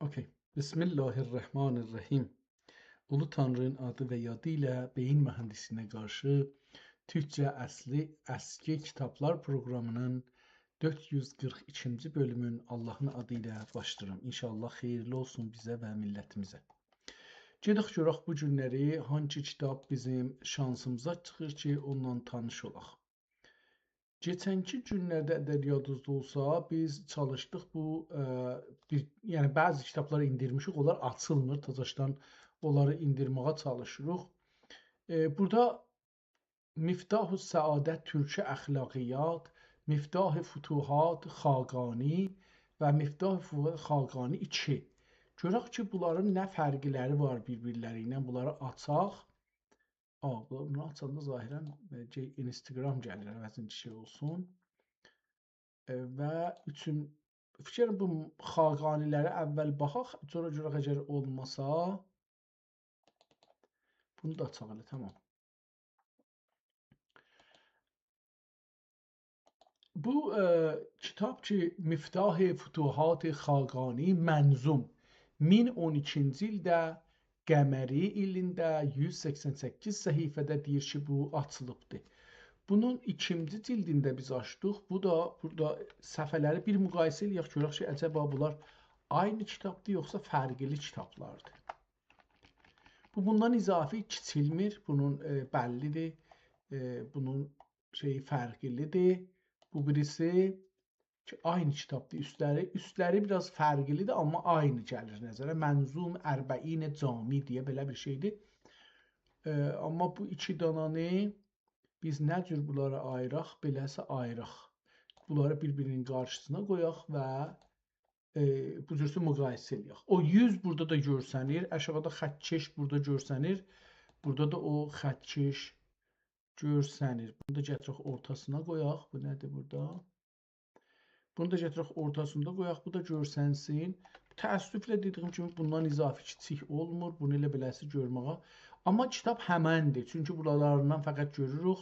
Okey. Bismillahirrahmanirrahim. Ulu Tanrı'nın adı ve yadıyla beyin mühendisliğine karşı Türkçe Əsli Əski Kitablar programının 442. bölümün Allah'ın adıyla başlayıram. İnşallah xeyirli olsun bizə və millətimizə. Gedək görək bu günləri hansı kitab bizim şansımıza çıxır ki, onunla tanış olaq. Keçənki günlərdə əgər yadınızda olsa, biz çalışdıq bu, yəni bəzi kitabları indirmişik, onlar açılmır, təzədən onları indirməyə çalışırıq. Burada Miftahus Səadət Türkü Əxlaqiyyat, Miftah-ı Fütuhat Xaqani və Miftah-ı Xaqani 2. Görək ki, bunların nə fərqləri var bir-birləri ilə, bunları açaq. Bunu açanda zahirən Instagram gəlir, əvəzinci şey olsun. Və üçün, fikirlərim bu Xaqanilərə əvvəl baxaq, sonra görək əgər olmasa, bunu da açaq elə, tamam. Bu kitab ki, Miftah-ı Fütuhat-ı Xaqani mənzum 1012-ci ildə Qəməri ilində 188 səhifədə deyir ki, bu açılıbdır. Bunun ikinci cildində biz açdıq. Bu da burada səhifələri bir müqayisə eləyək, görək ki, əcəba bunlar aynı kitabdır yoxsa fərqli kitablardır. Bu bundan izafi kiçilmir. Bunun bəllidir. Bunun şeyi fərqlidir. Bu birisi ki, aynı kitabdır. Üstləri biraz fərqlidir, amma aynı gəlir nəzərə. Mənzum Ərbəin Cami deyə belə bir şeydir. Amma bu iki dananı biz nə cür bunlara ayıraq, beləsə ayıraq. Bunları bir-birinin qarşısına qoyaq və bu cürsü müqayisə eləyək. O 100 burada da görsənir, aşağıda xəttkeş burada görsənir, burada da o xəttkeş görsənir. Bunu da gətirək ortasına qoyaq. Bu nədir burada? Bunu da gətirək ortasında qoyaq, bu da görsənsin. Təəssüflə dediyim kimi bundan izafi kiçik olmur, bunu elə beləsi görməyə. Amma kitab həməndir, çünki buralarından fəqət görürük.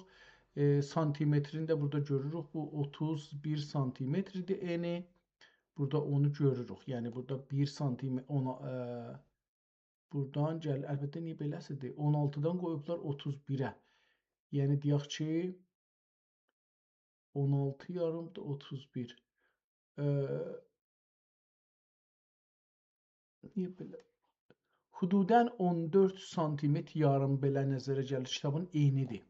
Santimetrini də burada görürük. Bu 31 santimetridir eni. Burada onu görürük. Yəni burada 1 santimetr, buradan gəl, əlbəttə niyə beləsidir? 16-dan qoyublar 31-ə. Yəni deyək ki, 16 yarımdır 31. Niyə belə? Hududən 14 santimetr yarım belə nəzərə gəlir. Kitabın eynidir.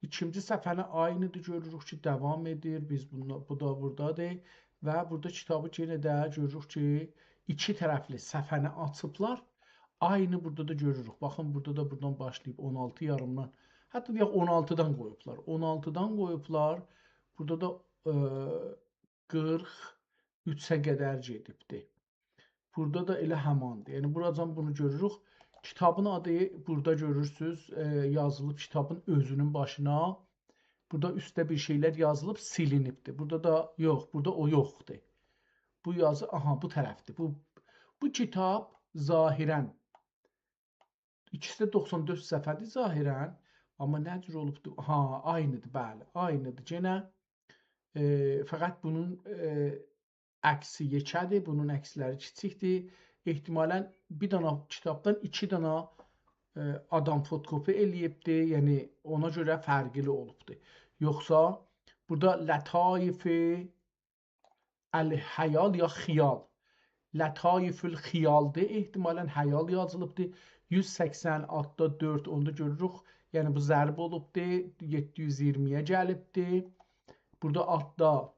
İkinci səhifəni aynıdır, görürük ki, davam edir. Biz bu da buradadır. Və burada kitabı yenə də görürük ki, iki tərəfli səhifəni açıblar. Aynı burada da görürük. Baxın, burada da buradan başlayıb 16 yarımdan. Hətta deyək 16-dan qoyublar. 16-dan qoyublar. Burada da 43-ə qədər gedibdir. Burada da elə həmandır. Yəni, buracan bunu görürük. Kitabın adı burada görürsünüz, yazılıb kitabın özünün başına. Burada üstdə bir şeylər yazılıb, silinibdir. Burada da yox, burada o yoxdur. Bu yazı, aha, bu tərəfdir. Bu kitab zahirən, ikisi də 94 səhifədir zahirən, amma nə cür olubdur? Ha, aynıdır, bəli, aynıdır. Genə, fəqət bunun əksi yekədir, bunun əksləri kiçikdir. Ehtimalən bir dana kitabdan iki dana adam fotokopi eləyibdir, yəni ona görə fərqli olubdur. Yoxsa burada Lətaifi əl-həyal ya xiyal, Lətaifül xiyaldır, ehtimalən həyal yazılıbdır. 180-da 4, onda görürük, yəni bu zərb olubdur, 720-yə gəlibdir. Burada altda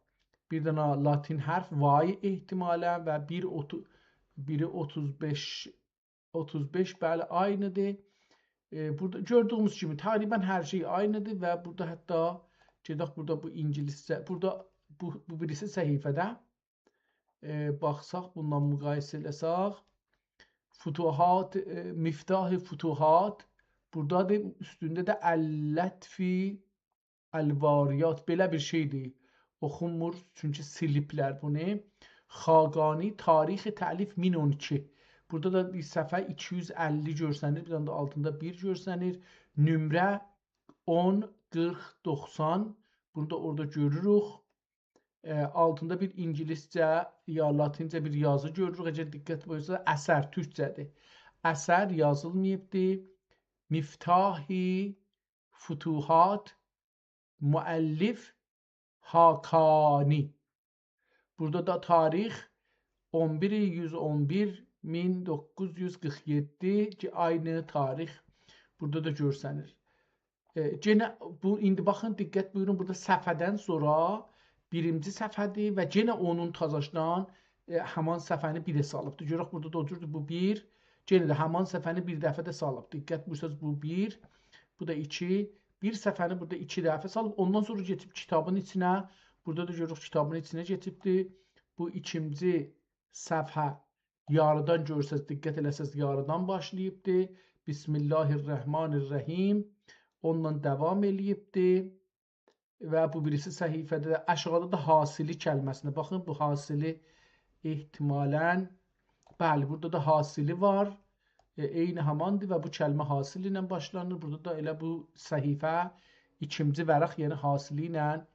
bir dana latin hərf Y ehtimalən və biri 35, bəli, aynıdır. Burada gördüyümüz kimi təqribən hər şey aynıdır və burada hətta gedək burada bu ingiliscə, burada bu birisi səhifədə baxsaq, bundan müqayisə eləsək, Futuhat, Miftah-ı Futuhat buradadır, üstündə də Əl-Lətfi Əl-Variyat belə bir şeydir. Oxunmur, çünki siliblər bunu. Xaqani tarixi təlif 1012. Burada da bir səhifə 250 görsənir, bir dənə də altında 1 görsənir. Nömrə 10, 40, 90. Bunu da orada görürük. Altında bir ingiliscə ya latincə bir yazı görürük. Əgər diqqət buyursa, əsər türkcədir. Əsər yazılmayıbdır. Miftahi Futuhat müəllif Hakani. Burada da tarix 11.111.1947 ki, aynı tarix burada da görsənir. Genə bu indi baxın, diqqət buyurun, burada səhifədən sonra birinci səhifədir və genə onun tazaşdan həman səhifəni bir də salıbdır. Görək burada da o cürdür, bu bir. Genə də həman səhifəni bir dəfə də salıb. Diqqət buyursanız, bu bir, bu da iki. Bir səhifəni burada iki dəfə salıb. Ondan sonra keçib kitabın içinə. Burada da görürük kitabın içinə keçibdir. Bu ikinci səhifə yarıdan görsəz, diqqət eləsəz yarıdan başlayıbdır. Bismillahirrahmanirrahim. Ondan davam eləyibdir. Və bu birisi səhifədə də aşağıda da hasili kəlməsinə baxın. Bu hasili ehtimalən, bəli, burada da hasili var. Eyni hamandır və bu kəlmə hasili ilə başlanır. Burada da elə bu səhifə ikinci vərəq, yəni hasili ilə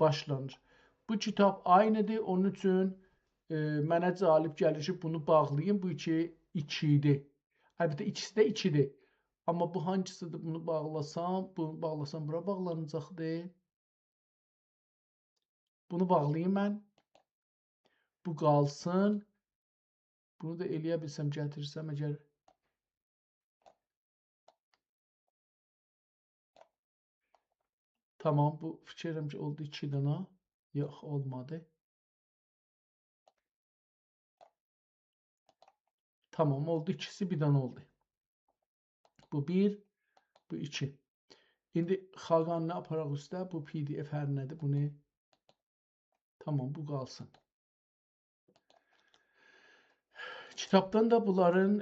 başlanır. Bu kitab aynıdır. Onun üçün mənə calib gəlir ki, bunu bağlayayım. Bu iki idi. Əlbəttə ikisi də ikidir. Amma bu hangisidir? Bunu bağlasam, bunu bağlasam bura bağlanacaqdır. Bunu bağlayayım mən. Bu qalsın. Bunu da eləyə bilsəm, gətirsəm əgər. Tamam, bu fikirəm ki, oldu 2 dana. Yox, olmadı. Tamam, oldu. İkisi bir dana oldu. Bu bir, bu iki. İndi Xaqanını aparaq üstə. Bu PDF hər nədir? Bunu tamam, bu qalsın. Kitabdan da bunların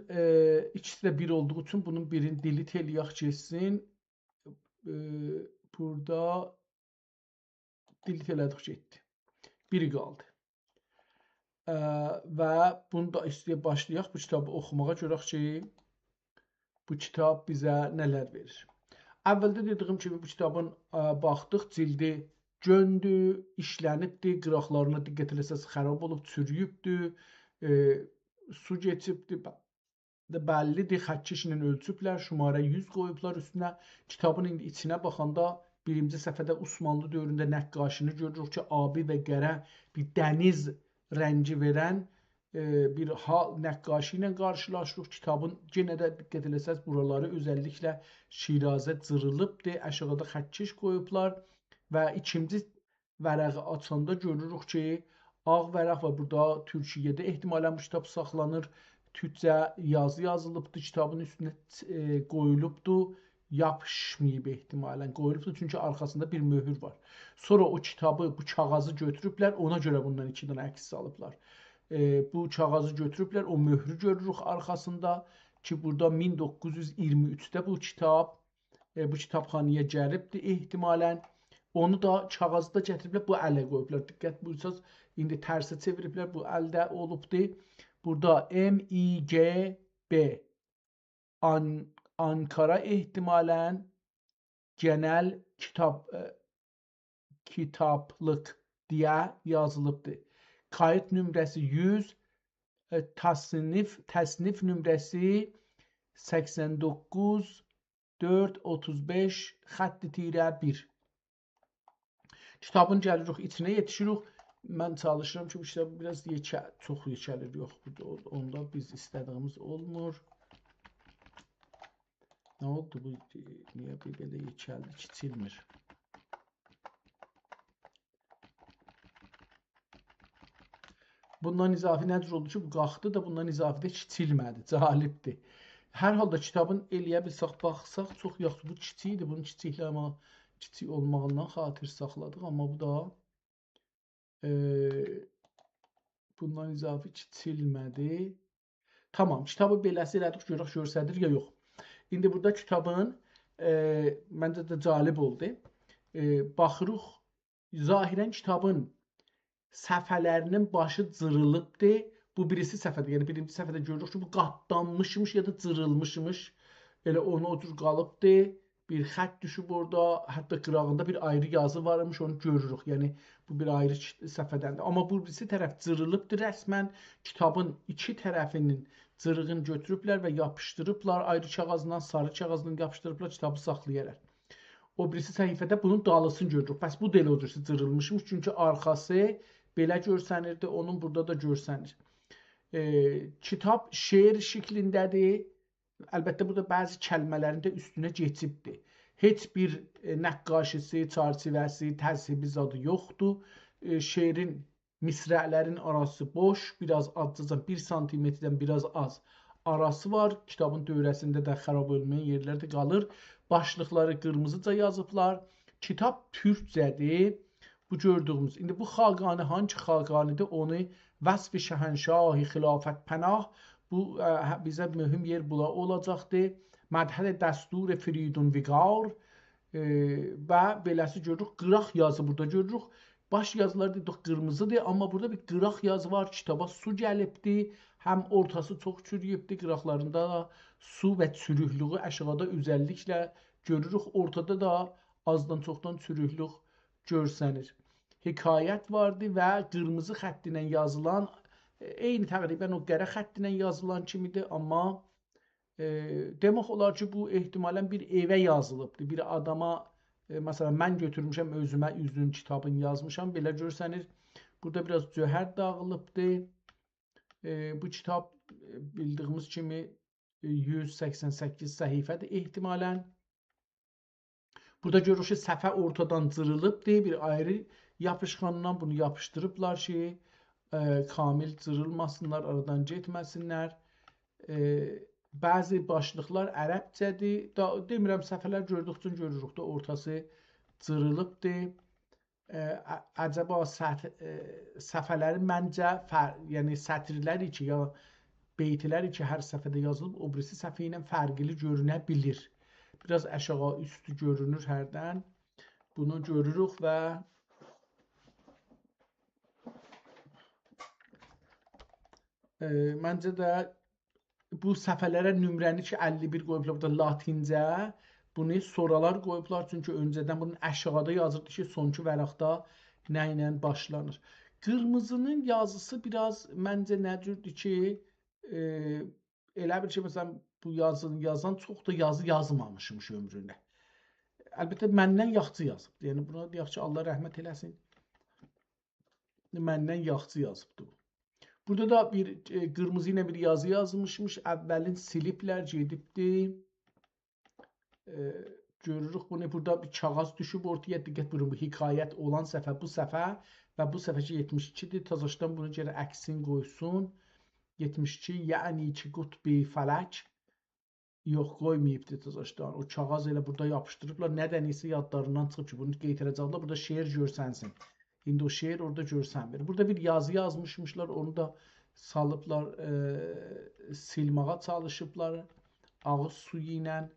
ikisi də bir olduğu üçün bunun birini delete eləyək getsin. Burada delete elədik, getdi. Biri qaldı. Və bunu da istəyə başlayaq bu kitabı oxumağa, görək ki, bu kitab bizə nələr verir. Əvvəldə dediyim kimi bu kitabın baxdıq, cildi göndü, işlənibdir, qıraqlarına diqqət eləsəz xarab olub, çürüyübdür, su geçibdir, bəllidir, xəttkeşlə ölçüblər, şumarə 100 qoyublar üstünə. Kitabın indi içinə baxanda birinci səhifədə Osmanlı dövründə nəqqaşını görürük ki, abi və qərə bir dəniz rəngi verən bir nəqqaşı ilə qarşılaşırıq. Kitabın yenə də diqqət eləsəz buraları özəlliklə Şirazə cırılıbdır, aşağıda xəttkeş qoyublar və ikinci vərəqi açanda görürük ki, ağ vərəq və burada Türkiyədə ehtimalən bu kitab saxlanır. Türkcə yazı yazılıbdır, kitabın üstünə qoyulubdur, yapışmayıb ehtimalən qoyulubdur, çünki arxasında bir möhür var. Sonra o kitabı, bu kağızı götürüblər, ona görə bundan iki dənə əks alıblar. Bu kağızı götürüblər, o möhrü görürük arxasında ki, burada 1923-də bu kitab, bu kitabxanaya gəlibdir ehtimalən. Onu da kağızda gətiriblər, bu ələ qoyublar. Diqqət buyursanız, indi tərsə çeviriblər, bu əldə olubdur. Burada M-I-G-B Ankara ehtimalən genel kitablıq deyə yazılıbdır. Kayıt nömrəsi 100, təsnif nömrəsi 89 435 xətti tirə 1. Kitabın gəlirik, içinə yetişirik. Mən çalışıram ki, bu kitab biraz çox yekəlir. Yox, onda biz istədiyimiz olmur. Nə oldu bu? Niyə bir belə yekəldi, kiçilmir? Bundan izafi nə cür oldu ki, bu qalxdı da bundan izafi də kiçilmədi, calibdir. Hər halda kitabın eləyə bilsək, baxsaq çox yaxşı. Bu kiçikdir, bunun kiçiklə amma kiçik olmağından xatir saxladıq, amma bu da bundan izafi kiçilmədi. Tamam, kitabı beləsi elədik, görək görsədir ya yox. İndi burada kitabın məncə də calib oldu. Baxırıq, zahirən kitabın səhifələrinin başı cırılıbdır. Bu birisi səhifədə, yəni birinci səhifədə görürük ki, bu qatlanmışmış ya da cırılmışmış. Elə onu o cür qalıbdır. Bir xətt düşüb orada, hətta qırağında bir ayrı yazı varmış, onu görürük. Yəni, bu bir ayrı səhifədəndir. Amma bu birisi tərəf cırılıbdır rəsmən. Kitabın iki tərəfinin cırığını götürüblər və yapışdırıblar. Ayrı kağızdan, sarı kağızdan yapışdırıblar, kitabı saxlayaraq. O birisi səhifədə bunun dalısını görürük. Bəs bu da elə o cür cırılmışmış, çünki arxası belə görsənirdi, onun burada da görsənir. Kitab şeir şəklindədir. Əlbəttə, burada bəzi kəlmələrin də üstünə keçibdir. Heç bir nəqqaşisi, çərçivəsi, təzhibi zadı yoxdur. Şeirin, misrələrin arası boş, biraz azca, 1 santimetrdən biraz az arası var. Kitabın dövrəsində də xarab olmayan yerlər də qalır. Başlıqları qırmızıca yazıblar. Kitab türkcədir. Bu gördüyümüz. İndi bu Xaqani, hansı Xaqanidir? Onu Vəsf-i Şəhənşahi Xilafət Pənah. Bu bizə mühüm yer bula olacaqdır. Mədhəd-i Dəstur Firidun Viqar və beləsi görürük. Qıraq yazı burada görürük. Baş yazılar dedik qırmızıdır, amma burada bir qıraq yazı var. Kitaba su gəlibdir. Həm ortası çox çürüyübdür. Qıraqlarında da su və çürüklüyü aşağıda özəlliklə görürük. Ortada da azdan çoxdan çürüklük görsənir. Hekayət vardı və qırmızı xətti ilə yazılan, eyni təqribən o qərə xətti ilə yazılan kimidir, amma demək olar ki, bu ehtimalən bir evə yazılıbdır. Bir adama, məsələn, mən götürmüşəm özümə üzün kitabını yazmışam, belə görsənir. Burada biraz cöhər dağılıbdır. Bu kitab bildiyimiz kimi 188 səhifədir ehtimalən. Burada görürük ki, səhifə ortadan cırılıbdır. Bir ayrı yapışqandan bunu yapışdırıblar ki, kamil cırılmasınlar, aradan getməsinlər. Bəzi başlıqlar ərəbcədir. Demirəm, səhifələr gördükcə görürük də ortası cırılıbdır. Əcəba səhifələri məncə, yəni sətirlər ki, ya beytlər ki, hər səhifədə yazılıb, o birisi səhifə ilə fərqli görünə bilir. Biraz aşağı üstü görünür hərdən. Bunu görürük və məncə də bu səhifələrə nömrəni ki 51 qoyublar, burada latincə, bunu sonralar qoyublar, çünki öncədən bunun aşağıda yazırdı ki, sonki vərəqdə nə ilə başlanır. Qırmızının yazısı biraz məncə nə cürdür ki, elə bir ki, məsələn, bu yazını yazan çox da yazı yazmamışmış ömründə. Əlbəttə, məndən yaxçı yazıbdır. Yəni, buna deyək ki, Allah rəhmət eləsin. Məndən yaxçı yazıbdır bu. Burada da bir qırmızı ilə bir yazı yazmışmış. Əvvəlin siliblər, gedibdir. Görürük bunu. Burada bir kağız düşüb ortaya. Diqqət buyurun, bu hekayət olan səhifə bu səhifə və bu səhifə ki 72-dir. Təzədən bunu gərək əksin qoysun. 72, yəni ki qutbi fələk. Yox, qoymayıbdır təzədən. O kağız elə burada yapışdırıblar. Nədən isə yadlarından çıxıb ki, bunu qeytirəcəklər. Burada şeir görsənsin. İndi o şeir orada görsənmir. Burada bir yazı yazmışmışlar, onu da salıblar, silmağa çalışıblar ağız suyu ilə.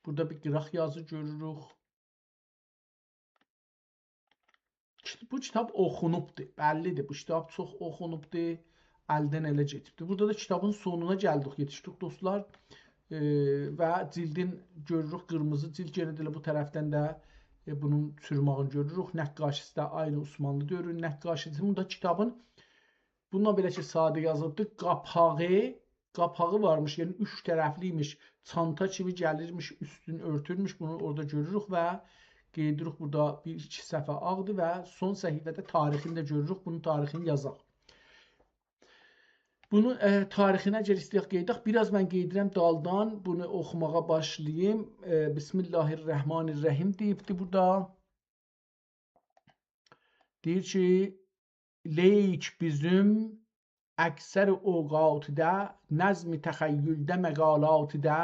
Burada bir qıraq yazı görürük. Bu kitab oxunubdur, bəllidir. Bu kitab çox oxunubdur, əldən elə getibdir. Burada da kitabın sonuna gəldik, yetişdik dostlar. Və cildin görürük, qırmızı cild, yenə də bu tərəfdən də bunun çürümağını görürük. Nəqqaşisi də aynı Osmanlı dövrünün nəqqaşisi. Bunda kitabın bununla belə ki, sadə yazılıbdır. Qapağı varmış, yəni üç tərəfliymiş, çanta kimi gəlirmiş, üstünü örtülmüş. Bunu orada görürük və qeyd edirik. Burada bir iki səhifə ağdır və son səhifədə tarixini də görürük. Bunun tarixini yazaq. Bunun tarixinə əgər istəyək qeyd edək, biraz mən qeyd edirəm daldan, bunu oxumağa başlayayım. Bismillahirrahmanirrahim deyibdir burada. Deyir ki, leyk bizim əksər ovqatıda, nəzmi təxəyyüldə, məqalatıda.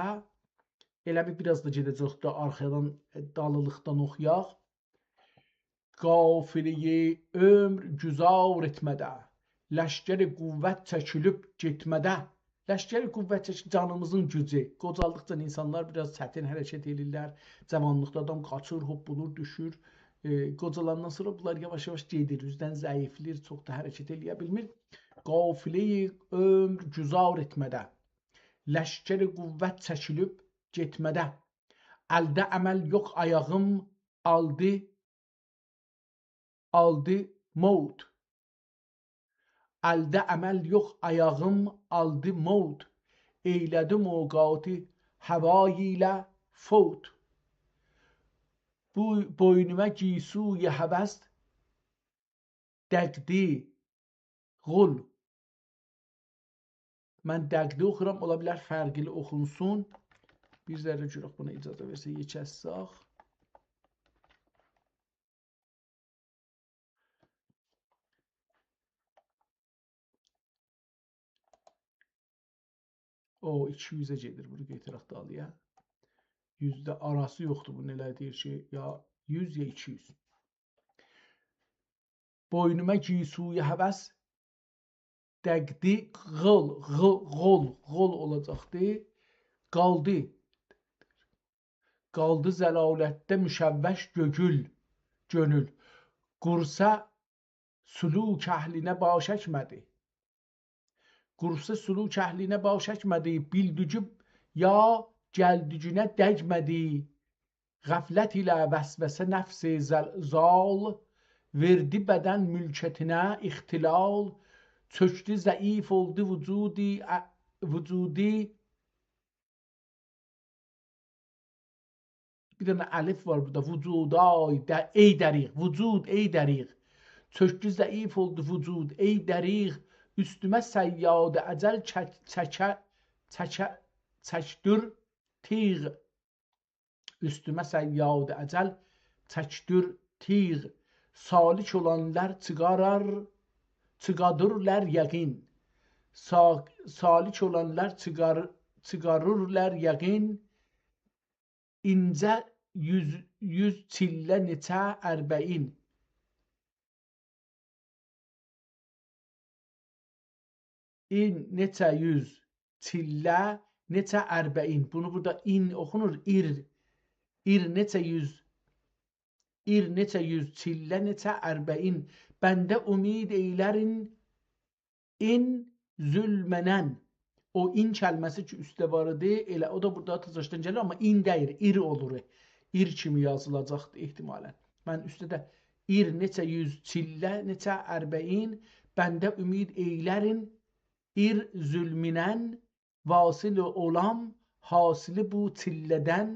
Elə bir biraz da gedəcək də arxadan, dalılıqdan oxuyaq. Qafiliyi ömr güzar etmədə, ləşkər-i qüvvət çəkilib getmədə. Ləşkər-i qüvvət çəkilib canımızın gücü. Qocaldıqca insanlar biraz çətin hərəkət edirlər. Cavanlıqda adam qaçır, hoppulur, düşür. Qocalandan sonra bunlar yavaş-yavaş gedir, üzdən zəiflir, çox da hərəkət eləyə bilmir. Qafileyi ömr güzar etmədə, ləşkər-i qüvvət çəkilib getmədə. Əldə əməl yox, ayağım aldı, aldı mot. Əldə əməl yox, ayağım aldı mot. Eylədim ovqatı həvayı ilə fot. Bu boynuma giysuyu həvəs dəqdi qul. Mən dəqdi oxuram, ola bilər fərqli oxunsun. Bir zərrə görək buna icazə versə yekəssaq. O 200-ə gedir, bunu getirək dalıya. 100-də arası yoxdur bunun, elə deyir ki, ya 100 ya 200. Boynuma giysuyu həvəs dəqdi qıl, qol, qol olacaqdı. Qaldı. Qaldı zəlalətdə müşəvvəş gögül, gönül. Qursa sülük əhlinə baş əkmədi. Qursa sülük əhlinə baş əkmədi. Bildücü ya gəldücünə dəgmədi. Qəflət ilə vəsvəsə nəfsi zal, verdi bədən mülkətinə ixtilal. Çökdü, zəif oldu vücudi, vücudi. Bir dənə əlif var burada. Vücuday, ey dəriq, vücud, ey dəriq. Çökdü, zəif oldu vücud, ey dəriq. Üstümə səyyad əcəl çəkdir tiğ. Üstümə səyyad əcəl çəkdir tiğ. Salik olanlar çıxarar, çıxadırlar yəqin. Salik olanlar çıxarırlar yəqin. İncə yüz çillə neçə ərbəin. İn neçə yüz çillə neçə ərbəin. Bunu burada in oxunur. İr. İr neçə yüz. İr neçə yüz çillə neçə ərbəin. Bəndə ümid eylərin in zülmənən. O in kəlməsi ki üstə var idi, elə o da burada təzəşdən gəlir, amma in deyir, ir olur. İr kimi yazılacaqdır ehtimalən. Mən üstə də ir neçə yüz çillə neçə ərbəin, bəndə ümid eylərin ir zülminən, vasil olam hasili bu çillədən.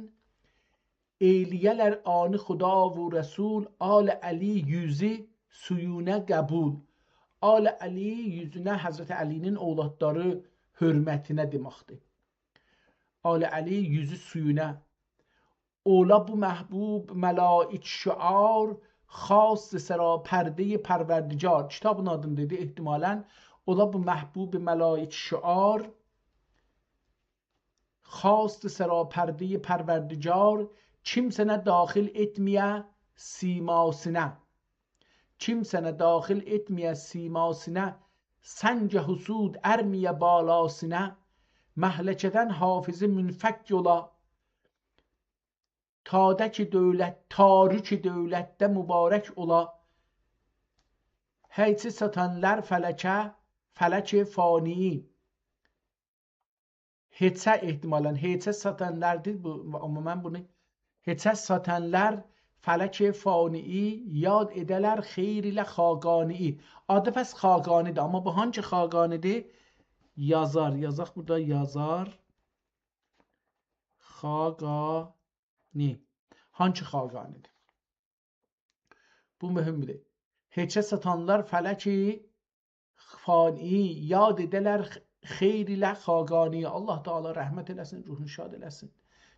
Eyliyələr anı xuda və rəsul, al Əli yüzü suyuna qəbul. Al Əli yüzünə Həzrəti Əlinin ovladları hörmətinə deməkdir. Al Əli yüzü suyuna. Ola bu məhbub məlaik şüar, xas sərapərdeyi pərverdigar. Kitabın adını dedi ehtimalən. Ola bu məhbub məlaik şüar, xas sərapərdeyi pərverdigar, kimsənə daxil etməyə simasına. Kimsənə daxil etməyə simasına, səncə husud ərmiyə balasına, məhləkədən hafizi münfək yola, tadəki dövlət, tariki dövlətdə mübarək ola, heyçi satanlar fələkə, fələk-i fani. Heçə ehtimalən, heçə satanlardır bu, amma mən bunu heçə satanlar fələk-i fani yad edələr xeyr ilə xaqani. Adı pəs xaqanidir, amma bu hansı xaqanidir? Yazar, yazaq burada yazar. Xaqani. Hansı xaqanidir? Bu mühümdür. Heçə satanlar fələk-i fani yad edələr xeyr ilə xaqani. Allah Teala rəhmət eləsin, ruhunu şad eləsin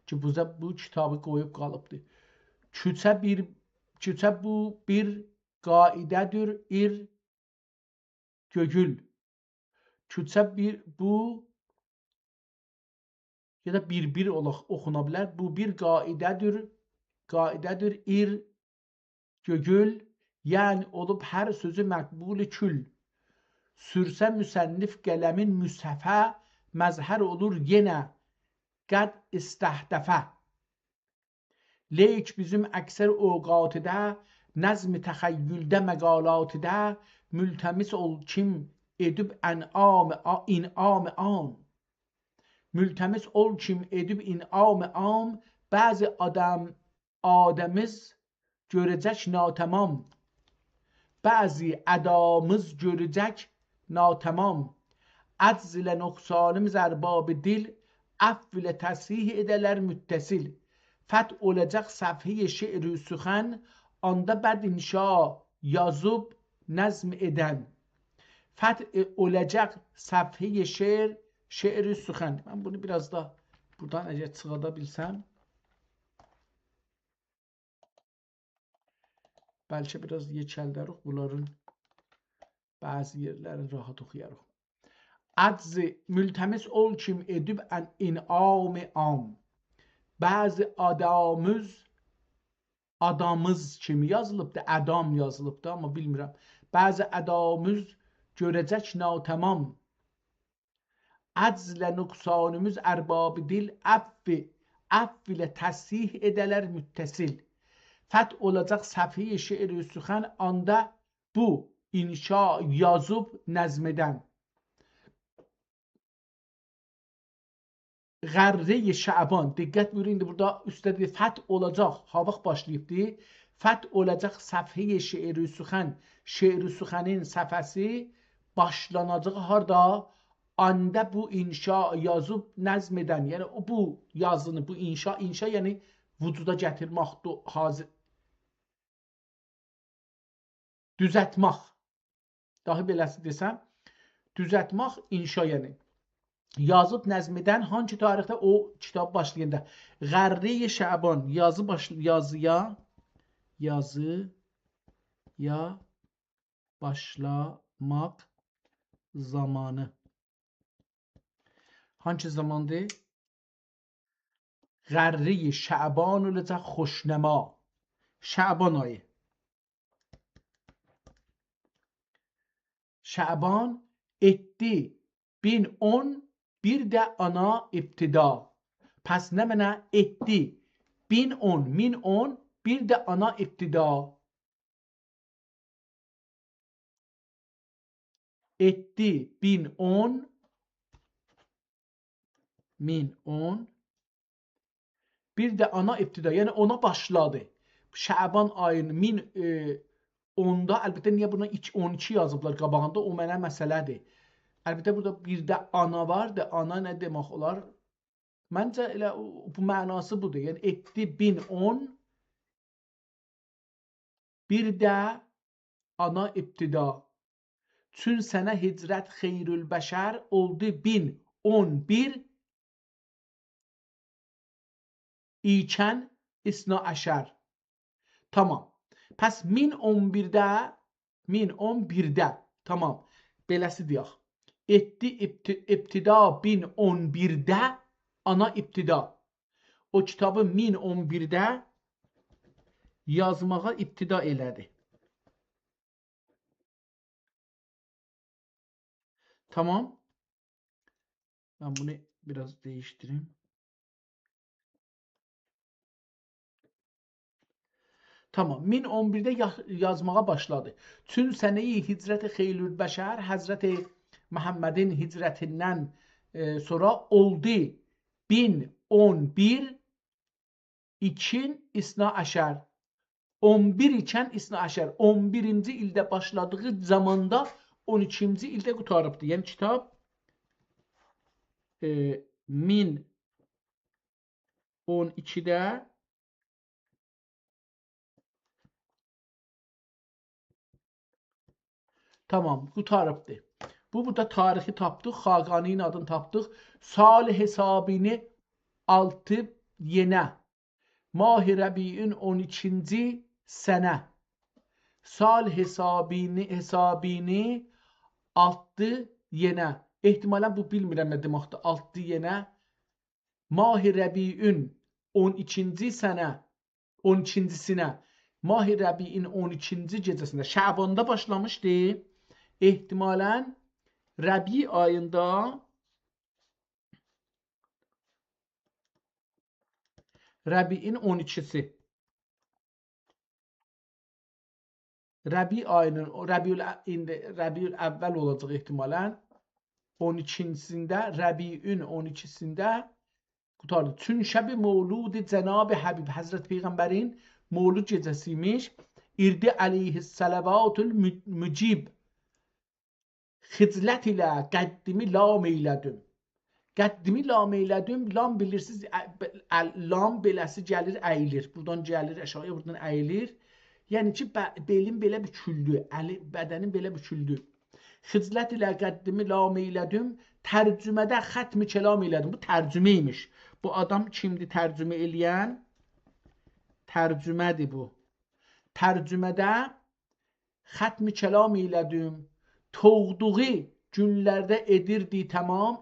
ki, bizə bu kitabı qoyub qalıbdır. Küçə bu bir qaidədir, ir gögül. Küçə bir bu ya da bir olaq oxuna bilər. Bu bir qaidədir, qaidədir, ir gögül. Yəni olub hər sözü məqbul kül. Sürsə müsənnif qələmin müsəfə, məzhər olur yenə qəd istəhdəfə. Leyk bizim əksər ovqatıda, nəzm-i təxəyyüldə məqalatıda, mültəmis ol kim edib ənam, inam an. Mültəmis ol kim edib inam am, bəzi adəmiz görəcək natəmam. Bəzi ədamız görəcək natəmam. Əcz ilə nöqsanımız ərbab dil, əfv ilə təsih edələr müttəsil. Fəth olacaq səfhi şeir-ü süxən, anda bəd inşa yazıb nəzm edən. Fəth olacaq səfhi şeir-ü süxən. Mən bunu biraz da buradan əgər çıxada bilsəm, bəlkə biraz yekəldərik, bunların bəzi yerlərini rahat oxuyarıq. Əczi mültəmis ol kim edib inam am. Bəzi adamız kimi yazılıbdır, ədam yazılıbdır, amma bilmirəm. Bəzi ədamız görəcək natəmam. Əcz ilə nöqsanımız ərbab dil, əfv ilə təsih edələr müttəsil. Fəth olacaq səfhi şeir-ü süxən, anda bu inşa yazıb nəzm edən. Qərre-i Şəban, diqqət buyurun, indi burada üstə deyir, fəth olacaq, ha vaxt başlayıbdır. Fəth olacaq səfhi şeir-ü süxən, şeir-ü süxənin səfəsi başlanacağı harda? Anda bu inşa yazıb nəzm edən, yəni bu yazını, bu inşa, inşa yəni vücuda gətirmək, hazır, düzəltmək, dahi beləsi desəm, düzəltmək inşa yəni. Yazıb nəzm edən hansı tarixdə o kitab başlayanda? Qərre-i Şəban yazıya başlamaq zamanı. Hansı zamandır? Qərre-i Şəban olacaq xoşnəma. Şəban ayı. Şəban etdi 1010 bir də ana ibtida. Pəs nə mənə etdi? 1010, 1010, bir də ana ibtida. Etdi 1010, 1010, bir də ana ibtida. Yəni ona başladı. Şəban ayının 1010-da, əlbəttə niyə buna 12 yazıblar qabağında, o mənə məsələdir. Əlbəttə burada bir də ana vardı. Ana nə demək olar? Məncə elə bu mənası budur. Yəni etdi 1010, bir də ana ibtida. Çün sənə hicrət xeyrül bəşər oldu 1011 ikən isna əşər. Tamam. Pəs 1011-də, 1011-də, tamam, beləsi deyək. Etdi ibtida 1011-də, ana ibtida. O kitabı 1011-də yazmağa ibtida elədi. Tamam. Ben bunu biraz değiştireyim. Tamam. 1011-də yazmağa başladı. Çün sənəyi hicrəti xeylül bəşər, Həzrəti Məhəmmədin hicrətindən sonra oldu 1011 ikin isna əşər. 11 ikən isna əşər. 11-ci ildə başladığı zamanda 12-ci ildə qurtarıbdır. Yəni kitab 1012-də tamam, qurtarıbdır. Bu, burada tarixi tapdıq, Xaqaninin adını tapdıq. Salih hesabini 6 yenə. Mahi Rəbiin 12-ci sənə. Salih hesabini 6 yenə. Ehtimalən bu bilmirəm nə deməkdir. 6 yenə. Mahi Rəbiin 12-ci sənə. 12-cisinə. Mahi Rəbiin 12-ci gecəsində. Şəbanda başlamışdı. Ehtimalən Rəbi ayında Rəbiin 12-si. Rəbi ayının, Rəbiül əvvəl olacaq ehtimalən. 12-sində, Rəbiün 12-sində qutardı. Çün şəbi Mövludi Cənab-ı Həbib, Həzrət Peyğəmbərin Mövlud gecəsiymiş. İrdi əleyhissələvatül mücib. Xiclət ilə qəddimi lam eylədim. Qəddimi lam eylədim. Lam bilirsiniz, lam beləsi gəlir, əyilir. Buradan gəlir aşağıya, buradan əyilir. Yəni ki, belim belə büküldü, bədənim belə büküldü. Xiclət ilə qəddimi lam eylədim. Tərcümədə xətmi kəlam eylədim. Bu tərcümə imiş. Bu adam kimdir tərcümə eləyən? Tərcümədir bu. Tərcümədə xətmi kəlam eylədim. Doğduğu günlərdə edirdi tamam,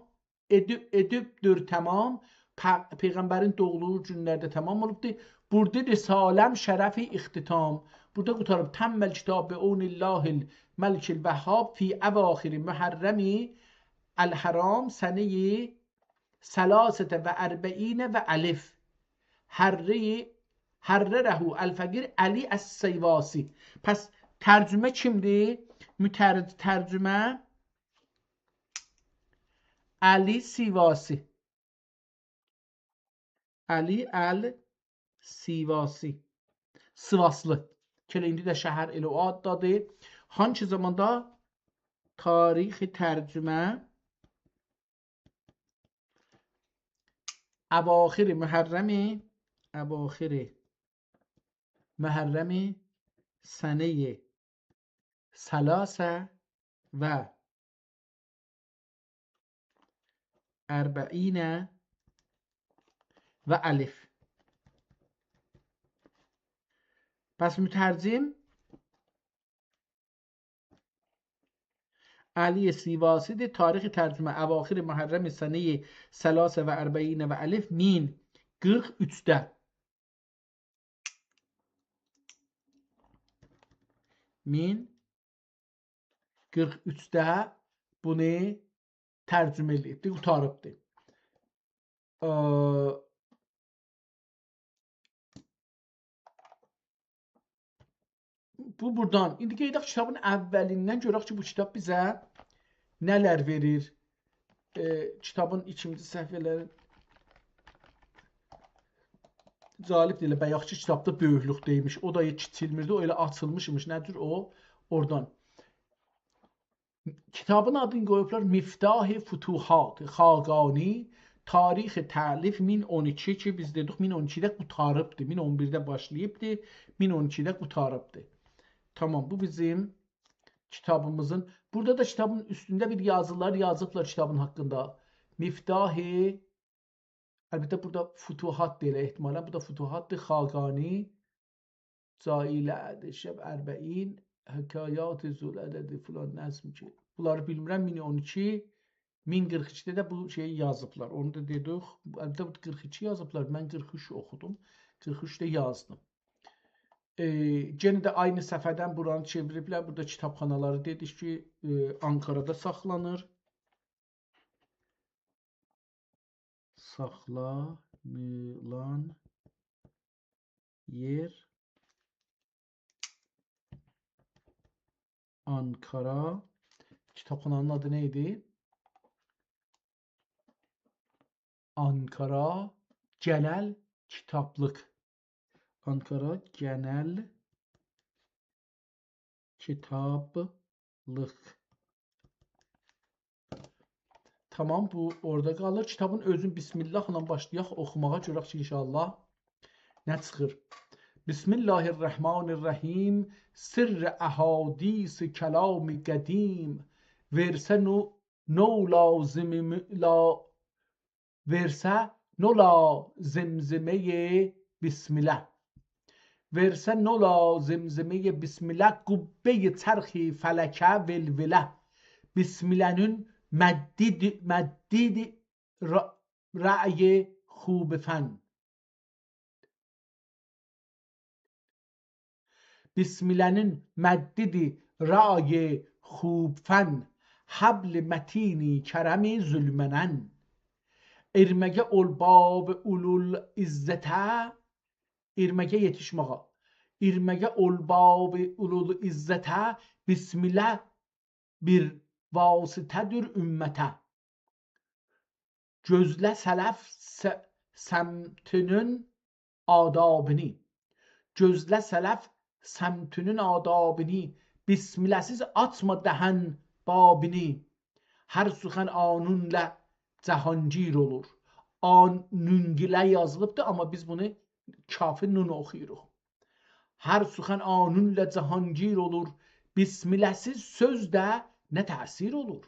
edibdir tamam. Peyğəmbərin doğduğu günlərdə tamam olubdur. Burada risaləm şərəfi ixtitam. Burada qutarıb təmməl kitabı onillahil məlikil vəhhab fi əvaxiri mühərrəmi əl-həram səneyi səlasətə və ərbəinə və əlif. Hərrərəhu əl-fəqir Əli Əs-Seyvasi. Pəs tərcümə kimdir? Tərcümə Əli Sivasi. Əli Əl-Sivasi. Sivaslı. Ki, indi də şəhər elə o addadır. Hansı zamanda tarixi tərcümə əvaxiri Mühərrəmi sənəyi səlasə və ərbəinə və əlif. Pəs mütərcim Əli Sivasidir. Tarixi tərcümə əvaxiri Mühərrəmi sənəyi səlasə və ərbəinə və əlif 1043-də. 1043-də bunu tərcümə edibdir, qutarıbdır. Bu buradan. İndi qeyd edək kitabın əvvəlindən görək ki, bu kitab bizə nələr verir. Kitabın ikinci səhifələri calibdir, elə bayaqki kitabda böyüklük deymiş. O da kiçilmirdi, o elə açılmış imiş. Nə cür o? Oradan. Kitabın adını qoyublar Miftah-ı Futuhat Xaqani. Tarixi təlif 1012 ki, biz dedik 1012-də qutarıbdır. 1011-də başlayıbdır, 1012-də qutarıbdır. Tamam, bu bizim kitabımızın. Burada da kitabın üstündə bir yazılar yazıblar kitabın haqqında. Miftah-ı, əlbəttə burada Futuhat deyilə ehtimalən. Bu da Futuhatdır. Xaqani, Cailə, Şəb Ərbəin, Hekayat-ı Zülədədir filan nəzm ki. Bunları bilmirəm. 1012, 1042-də də bu şeyi yazıblar. Onu da dedik. Əlbəttə bu 42 yazıblar. Mən 43 oxudum. 43-də yazdım. Yenə də aynı səhifədən buranı çeviriblər. Burada kitabxanaları dedik ki, Ankara'da saxlanır. Saxlanılan yer Ankara. Kitabxananın adı nə idi? Ankara Genel Kitaplıq. Ankara Genel Kitaplıq. Tamam, bu orada qalır. Kitabın özünü Bismillahla başlayaq oxumağa, görək ki, inşallah nə çıxır. Bismillahirrahmanirrahim. Sirr əhadis kəlami qədim. Versə no lazım la versə no la zimzimeyi Bismillah. Versə no la zimzimeyi Bismillah qubbeyi çərxi fələkə velvilə. Bismillah'ın məddid rəyi xub fən. Bismillah'ın məddidi rəyi xub fən. Habl mətini kərəmi zülmənən. İrməgə ol bab ulul izzətə. İrməgə yetişməyə. İrməgə ol bab ulul izzətə. Bismillah bir vasitədir ümmətə. Gözlə sələf səmtinin adabını. Gözlə sələf səmtinin adabını. Bismiləsiz açma dəhən babini. Hər suxan anunla cəhangir olur. Anungilə yazılıbdır, amma biz bunu kafi nun oxuyuruq. Hər suxan anunla cəhangir olur. Bismiləsiz söz də nə təsir olur?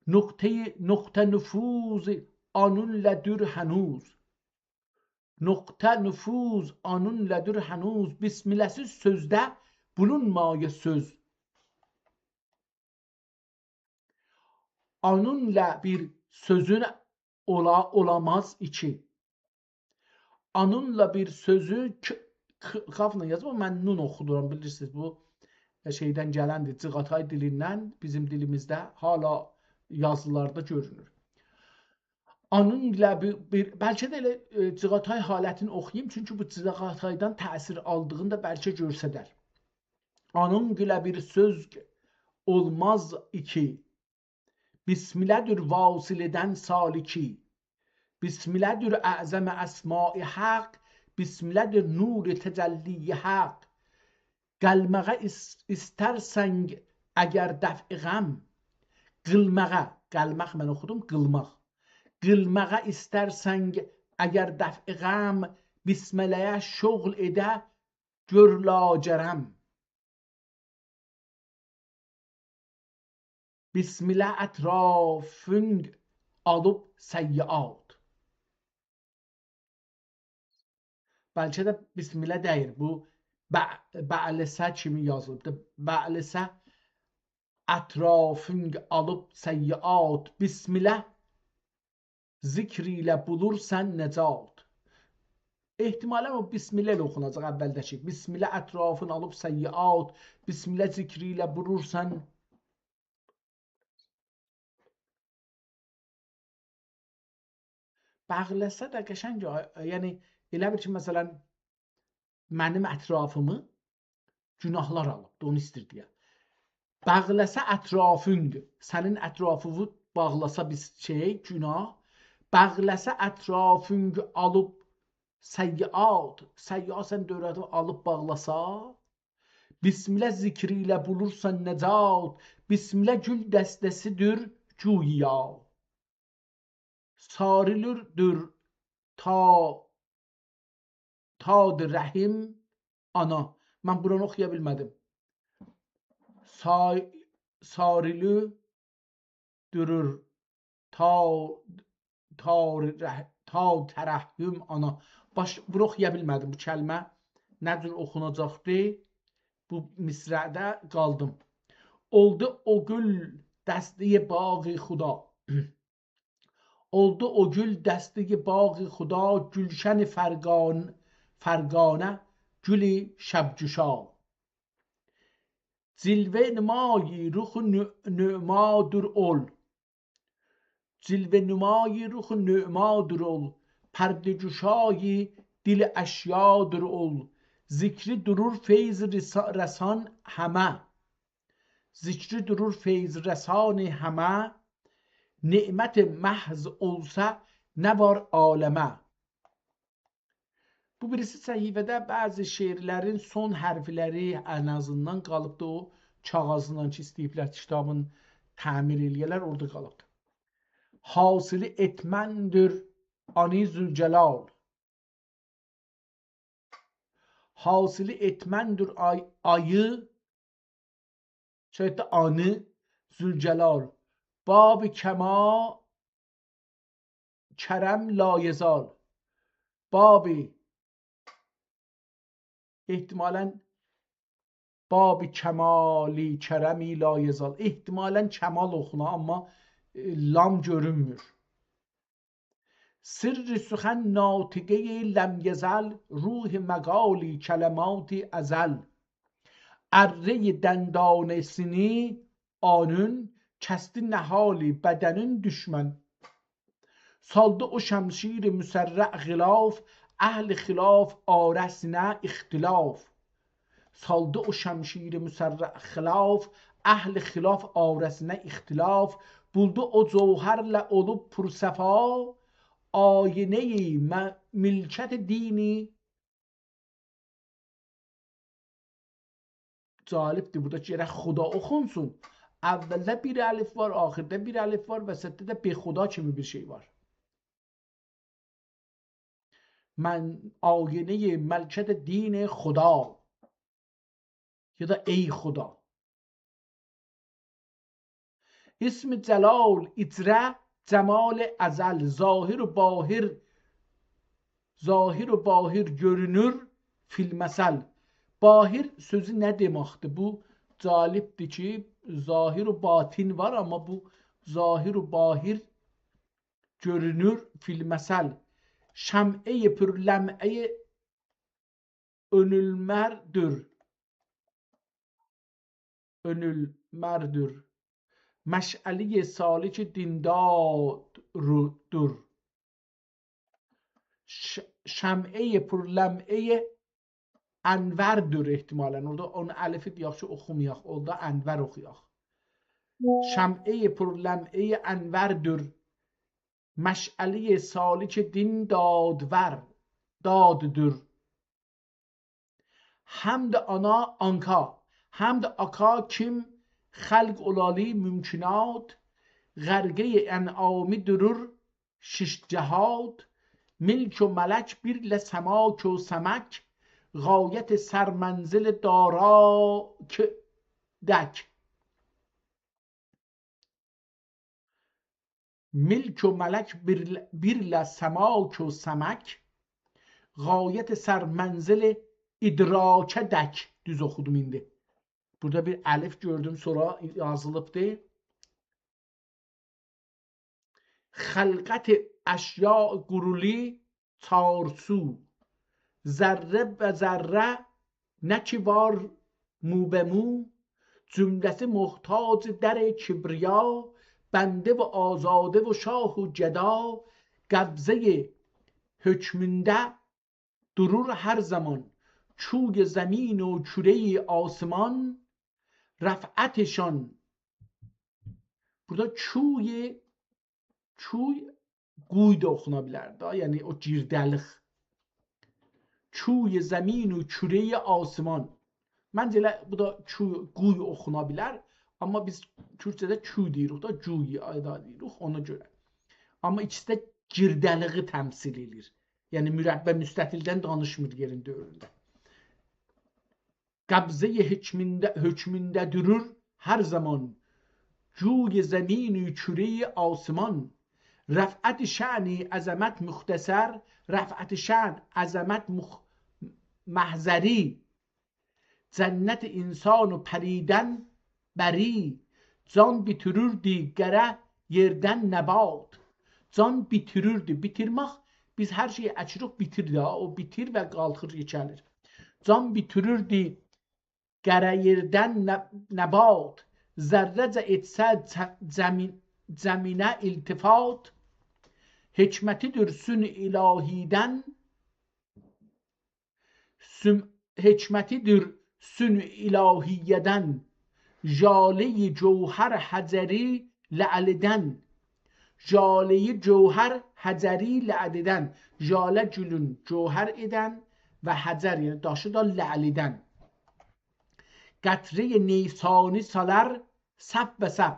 Nöqtə nüfuz anunlədir hənuz. Nöqtə nüfuz anunlədir hənuz. Bismiləsiz sözdə bulunmaya söz. Anunla bir sözün olamaz iki. Anunla bir sözü kafla yazıb, mən nun oxuduram, bilirsiniz, bu şeydən gələndir, Cığatay dilindən bizim dilimizdə hala yazılarda görünür. Anunla bir bəlkə də elə Cığatay halətini oxuyayım, çünki bu Cığataydan təsir aldığını da bəlkə görsədər. Anunla bir söz olmaz iki. Bismilədir vasil edən saliki. Bismilədir əzəmə əsmai haqq. Bismilədir nur-i təcəlli haqq. Qəlməğə istərsən əgər dəf-i qəm. Qılməğə, qəlmək mən oxudum, qılmaq. Qılməğə istərsən əgər dəf-i qəm. Bismiləyə şoğl edə gör lacərəm. Bismilə ətrafın alıb səyyiat. Bəlkə də bismilə deyir. Bu bə'lisə kimi yazılıbdır. Bə'lisə ətrafın alıb səyyiat. Bismilə zikr ilə bulursan nəcat. Ehtimalən o bismilə ilə oxunacaq əvvəldəki. Bismilə ətrafın alıb səyyiat. Bismilə zikri ilə bulursan. Bəğləsə də qəşəng, yəni elə bir ki, məsələn, mənim ətrafımı günahlar alıbdır, onu istəyir deyə. Bəğləsə ətrafın, sənin ətrafını bağlasa bir şey, günah. Bəğləsə ətrafın alıb səyyiat, səyyiat sən dövrəti alıb bağlasa, Bismilə zikri ilə bulursan nəcat, Bismilə gül dəstəsidir güya. Sarilürdür tad rəhim ana. Mən buranı oxuya bilmədim. Sarilü dürür ta tərəhhüm ana. Bunu oxuya bilmədim. Bu kəlmə nə cür oxunacaqdı? Bu misrədə qaldım. Oldu o gül dəstəyi bağı xuda. Oldu o gül dəstəyi bağı xuda, gülşəni fərqanə, gülü şəbcüşa. Cilvə nümayi ruxu nümadır ol. Cilvə nümayi ruxu nümadır ol. Pərdəcüşayi dil əşyadır ol. Zikri durur feyz rəsan həmə. Zikri durur feyz rəsan həmə. Nemət məhz olsa nə var aləmə. Bu birisi səhifədə bəzi şeirlərin son hərfləri ən azından qalıbdır. O kağızından ki istəyiblər kitabın təmir eləyələr, orada qalıbdır. Hasili etməndir ani Zülcəlal. Hasili etməndir ayı, şöyətdə anı Zülcəlal. Bab-ı kəma kərəm layezal. Bab-ı ehtimalən bab-ı kəmali kərəmi layezal. Ehtimalən kəmal oxuna, amma lam görünmür. Sirr-i süxən natiqeyi ləm yezəl, ruh-i məqali kələmati əzəl. Ərre-i dəndanesini anün, kəsdi nəhali bədənin düşmən. Saldı o şəmşir-i müsərrə xilaf, əhl-i xilaf arəsinə ixtilaf. Saldı o şəmşir-i müsərrə xilaf, əhl-i xilaf arəsinə ixtilaf. Buldu o cevherle olup pürsəfa. Ayine-i milkət dini. Cəlibdir burada ki, gərək xuda oxunsun. Əvvəldə bir əlif var, axirdə bir əlif var, vəsətdə də bexuda kimi bir şey var. Mən ayine-i məlkət dini xuda. Ya da ey xuda. İsmi cəlal icrə cəmal əzəl. Zahir u bahir, zahir u bahir görünür filməsəl. Bahir sözü nə deməkdir? Bu cəlibdir ki, zahir u batin var, amma bu zahir u bahir görünür filməsəl. Şəm'e-i pürləm'e-i önülmərdir. Önülmərdir. Məşəli-i salik dindaddır. Şəm'e-i pürləm'e-i Ənvərdir ehtimalən. Orada onu əlifi deyək ki, oxumayaq. Orada ənvər oxuyaq. Şəm'e-i pürləm'e-i ənvərdir. Məşəli-i salik din dadvər, daddır. Həmd ana anka, həmd aka kim xalq olali mümkünat, qərqe-i ənami durur şiş cəhad, milk و mələk birlə səmak و səmək, غایت سرمنزل داراک دک. Milk و mələk birlə səmak و səmək, غایت sərmənzil idrakə dək. Düz oxudum indi. Burada bir əlif gördüm, sonra yazılıbdır. Xəlqət əşya quruli çarsu. Zərrə və zərrə nə ki var mu be mu, cümləsi muhtac در kibriya, bəndə və azadə və şah و gəda, qəbzə hökmündə durur hər zaman, çuy zəmin و kürəyi asiman, rəfətişan. Burada çuy, çuy quy da oxuna bilər da, yəni o girdəlik. Çuy zəmin و kürəyi asiman. Məncə elə bu da çuy, quy oxuna bilər. Amma biz Türkçədə çuy deyirik da, cuy da deyirik ona görə. Amma ikisi də girdəliyi təmsil edir. Yəni mürəbbə müstətildən danışmır yerin dövründə. Qəbzə-i hökmündə durur hər zaman. Cuy zəmin-i kürəyi asiman. Rəfət-i şəni əzəmət müxtəsər, rəfət-i şən əzəmət məhzəri. Cənnət insan u pəridən bəri. Can bitirirdi qərə yerdən nəbat. Can bitirirdi. Bitirmək, biz hər şeyi əkirik, bitir də. O bitir və qalxır, yekəlir. Can bitirirdi qərə yerdən nəbat. Zərrəcə etsə zəminə iltifat. Hikmətidir sün ilahidən. Hikmətidir sün ilahiyyədən. Jale-i cevher həcəri lə'lidən. Jale-i cevher həcəri lə'lidən. Jalə gülün cevher edən və həcər, yəni daşı da lə'lidən. Qətrə-i Neysani salar səf və səf.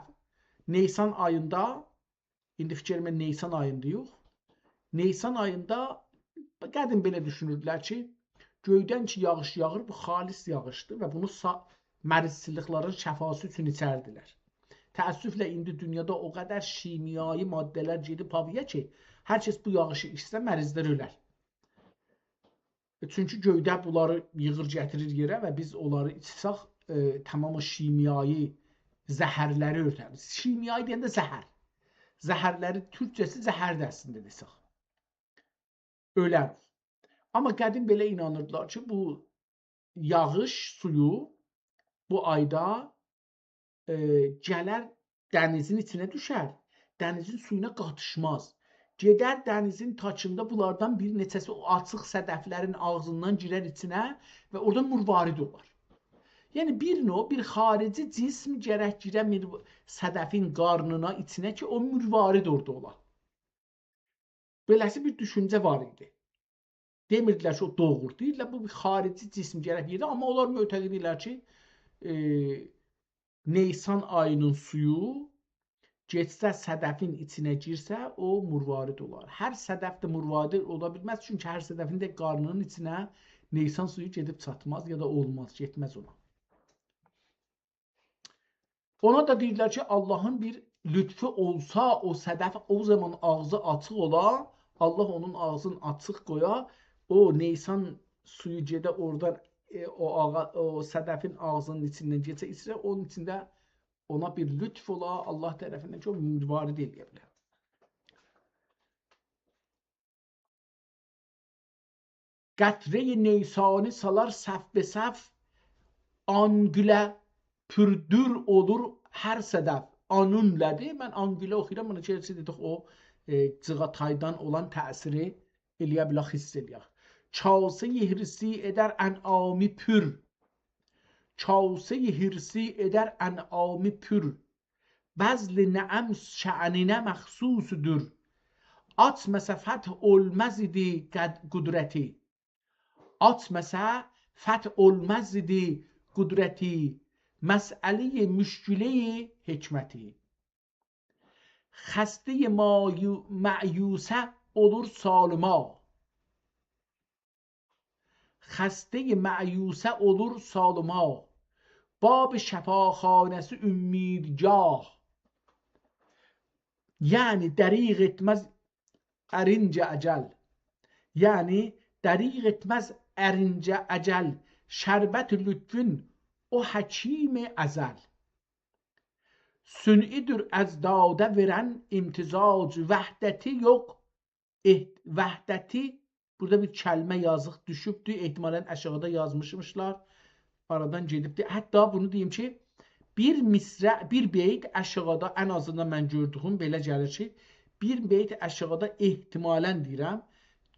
Neysan ayında, indi fikrimə Neysan ayında yox. Neysan ayında qədim belə düşünürdülər ki, göydən ki yağış yağır, bu xalis yağışdır və bunu mərizçiliklərin şəfası üçün içərdilər. Təəssüflə indi dünyada o qədər şimyai maddələr gedib havaya ki, hər kəs bu yağışı içsə mərizlər ölər. Çünki göydə bunları yığır gətirir yerə və biz onları içsək tamam o şimyai zəhərləri örtəriz. Şimyai deyəndə zəhər. Zəhərləri türkçəsi zəhərdir əslində desək. Ölərik. Amma qədim belə inanırdılar ki, bu yağış suyu bu ayda gələr dənizin içinə düşər. Dənizin suyuna qatışmaz. Gedər dənizin taçında bunlardan bir neçəsi o açıq sədəflərin ağzından girər içinə və orada murvarid olar. Yəni bir növ bir xarici cism gərək girə sədəfin qarnına, içinə ki, o mürvarid orada ola. Beləsi bir düşüncə var idi. Demirdilər ki, o doğur. Deyirlər, bu bir xarici cism gərək yerdə. Amma onlar mötəqid edirlər ki, Neysan ayının suyu getsə sədəfin içinə girsə, o mürvarid olar. Hər sədəf də mürvarid ola bilməz. Çünki hər sədəfin də qarnının içinə Neysan suyu gedib çatmaz ya da olmaz, getməz ona. Ona da deyirlər ki, Allahın bir lütfü olsa, o sədəf o zaman ağzı açıq ola, Allah onun ağzını açıq qoya, o Neysan suyu gedə oradan o sədəfin ağzının içindən geçə içirə, onun içində ona bir lütf ola, Allah tərəfindən ki, o müvarid eləyə bilər. Qətrə-i Neysani salar səf be səf, angülə pürdür olur hər sədəf. Anunlədir. Mən angülə oxuyuram. Bunu ki, dedik, o cığataydan olan təsiri eləyə bilək, hiss eləyək. Çase-i hirsi edər ənami pür. Çase-i hirsi edər ənami pür. Bəzli nəəm şəninə məxsusudur. Açməsə fəth olmaz idi qudrəti. Açməsə fəth olmaz idi qudrəti. Məsələ-i müşkülə-i hikməti. Xəstə-i məyusə olur salıma. Xəstə-i məyusə olur salıma. Bab şəfaxanəsi ümidgah. Yəni dəriq etməz ərincə əcəl. Yəni dəriq etməz ərincə əcəl. Şərbət lütfün o həkimi əzəl. Sün'idir əzdadə verən imtizac, vəhdəti yox, vəhdəti, burada bir kəlmə yazıq düşübdür, ehtimalən aşağıda yazmışmışlar, aradan gedibdir. Hətta bunu deyim ki, bir misrə, bir beyt aşağıda, ən azından mən gördüyüm belə gəlir ki, bir beyt aşağıda ehtimalən deyirəm,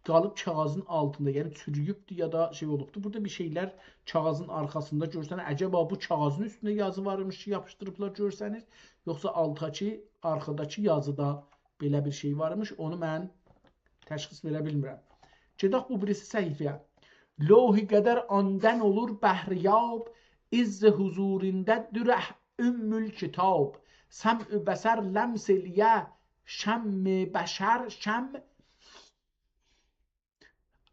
qalıb kağızın altında, yəni çürüyübdür ya da şey olubdur. Burada bir şeylər kağızın arxasında görsənir. Əcəba bu kağızın üstündə yazı varmış ki, yapışdırıblar görsənir. Yoxsa altdakı, arxadakı yazıda belə bir şey varmış. Onu mən təşxis verə bilmirəm. Gedək bu birisi səhifəyə. Lohi qədər andan olur bəhriyab, izz huzurində dürəh ümmül kitab. Səm-ü bəsər ləms eləyə, şəmm-i bəşər, şəm.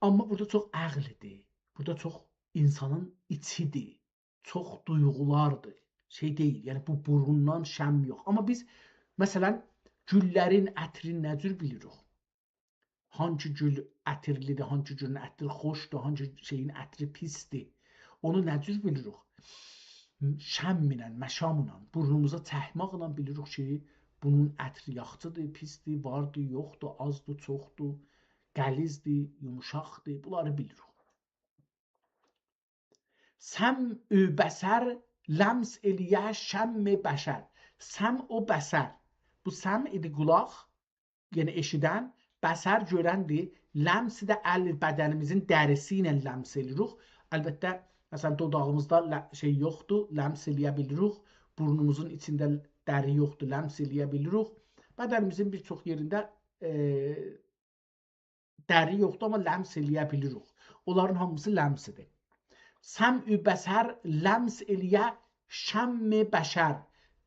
Amma burada çox əqlidir, burada çox insanın içidir, çox duyğulardır, şey deyil, yəni bu burundan şəm yox. Amma biz, məsələn, güllərin ətrini nə cür bilirik? Hansı gül ətirlidir, hansı gülün ətri xoşdur, hansı şeyin ətri pisdir, onu nə cür bilirik? Şəmminə, məşamla, burnumuza çəkmaqla bilirik ki, bunun ətri yaxçıdır, pisdir, vardır, yoxdur, azdır, çoxdur. Qəlizdir, yumuşaqdır, bunları bilirik. Səm-ü bəsər ləms eləyə şəmm-i bəşər. Səm o bəsər. Bu səm idi qulaq, yəni eşidən, bəsər görəndir. Ləms də əl bədənimizin dərisi ilə ləms eləyirik. Əlbəttə, məsələn, dodağımızda şey yoxdur, ləms eləyə bilirik. Burnumuzun içində dəri yoxdur, ləms eləyə bilirik. Bədənimizin bir çox yerində dəri yoxdur, amma ləms eləyə bilirik. Onların hamısı ləmsidir. Səm-ü bəsər ləms eləyə şəmm-i bəşər.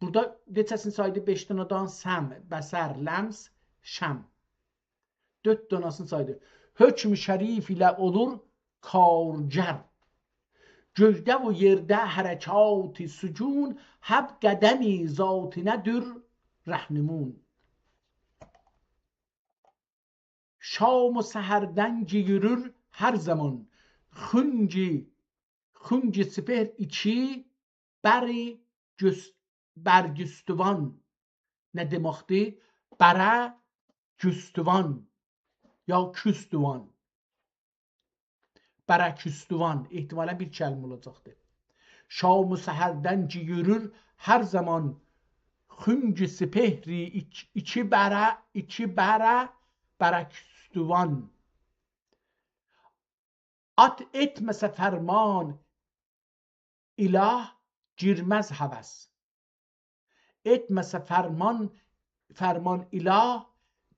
Burada neçəsini saydı? 5 danadan səm, bəsər, ləms, şəm. 4 danasını saydı. Hökm-ü şərif ilə olur kargər. Göydə və yerdə hərəkat-ı sücun, həb qədəmi zatınədir rəhnimun. Şam-ı səhərdən giyirür hər zaman, xünci sipehr içi bəri bərgüstüvan. Nə deməkdir? Bərə güstüvan ya küstüvan. Bərə küstüvan ehtimalən bir kəlmə olacaqdır. Şam-ı səhərdən giyirür hər zaman, xünci sipehri içi bərə bərəküstüvan. At etməsə fərman İlah girməz həvəs. Etməsə fərman, fərman ilah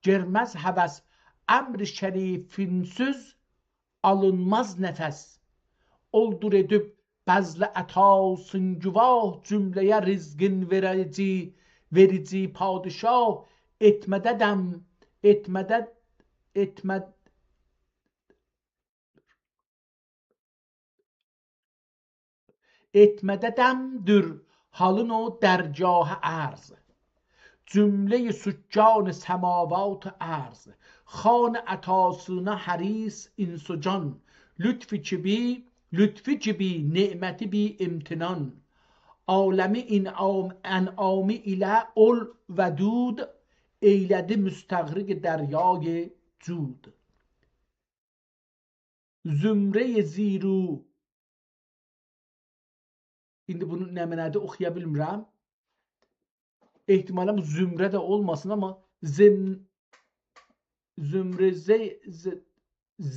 girməz həvəs. Əmr-i şərifinsüz alınmaz nəfəs. Oldur edib bəzli ətasın güvah, cümləyə rizqin verici, verici padişah. Etmədə dəm, etmədə, etmə, etmədə dəmdir halın o dərgahı ərz. Cümlə-i sükkan semavat ərz. Xan ətasına həris insucan. Lütfi kibi, lütfi kibi neməti bi imtinan. Aləmi inam, ənami ilə ol vədud, eylədi müstəğriq dəryayı cud. Zümrə-i ziru. İndi bunu nə mənada oxuya bilmirəm. Ehtimalən bu zümrə də olmasın, amma zümrə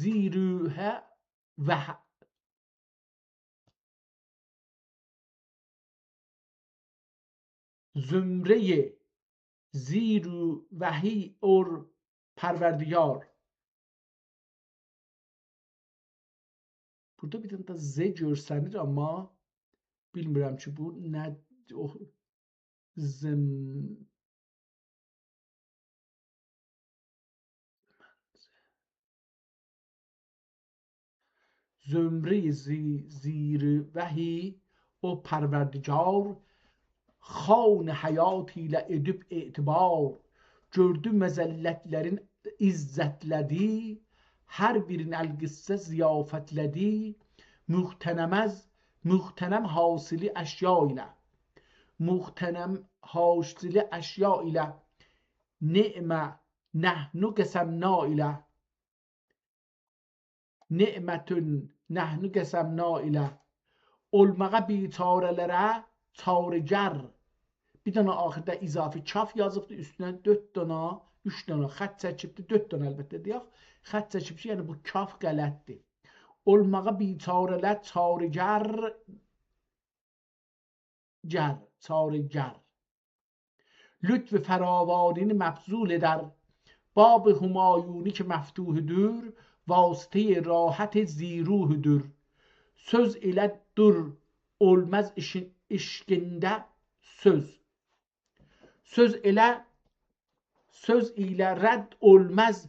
zirühə və zümrəyi ziru vəhiy or pərverdigar. Burada bir dənə də Z görsənir, amma bilmirəm ki, bu nə zim zümrə zir vəhiy o pərverdigar. Xan həyat ilə edib etibar, gördü məzəllətlərin izzətlədi, hər birin əlqissə ziyafətlədi, müxtənəməz, müxtənəm hasili əşya ilə, müxtənəm hasili əşya ilə, ne'mə nəhnu qəsəmna ilə, ne'mətün nəhnu qəsəmna ilə, olmağa biçarələrə çarəgər. Bir dənə axirdə izafi kaf yazıbdır, üstünə 4 dənə, 3 dənə xətt çəkibdir, 4 dənə əlbəttə deyək, xətt çəkib ki, yəni bu kaf qələtdir. Olmağa biçarələr çarəgər, gər, çarəgər. Lütf-i fəravanini məbzul edər, bab-ı hümayuni ki məftuhüdür, vasitə-i rahat ziruhüdür. Söz ilə dur, olmaz işin işkində söz. Söz elə, söz ilə rədd olmaz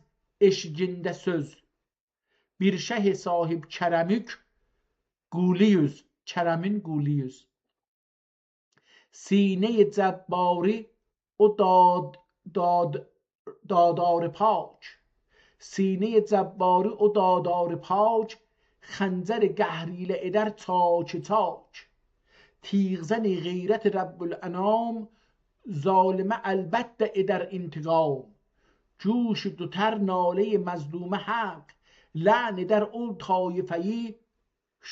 eşqində söz. Bir şəh sahib kərəmük quliyüz, kərəmin quliyüz. Sinə-i cəbbari o dad, dad, dadar pak. Sinə-i cəbbari o dadar pak, xəncər qəhr ilə edər çak çak. Tiğzən qeyrət Rəbbül-ənam, zalimə əlbəttə edər intiqam. Cüş dutər nalə-i məzlumə haqq, lən edər o taifəyi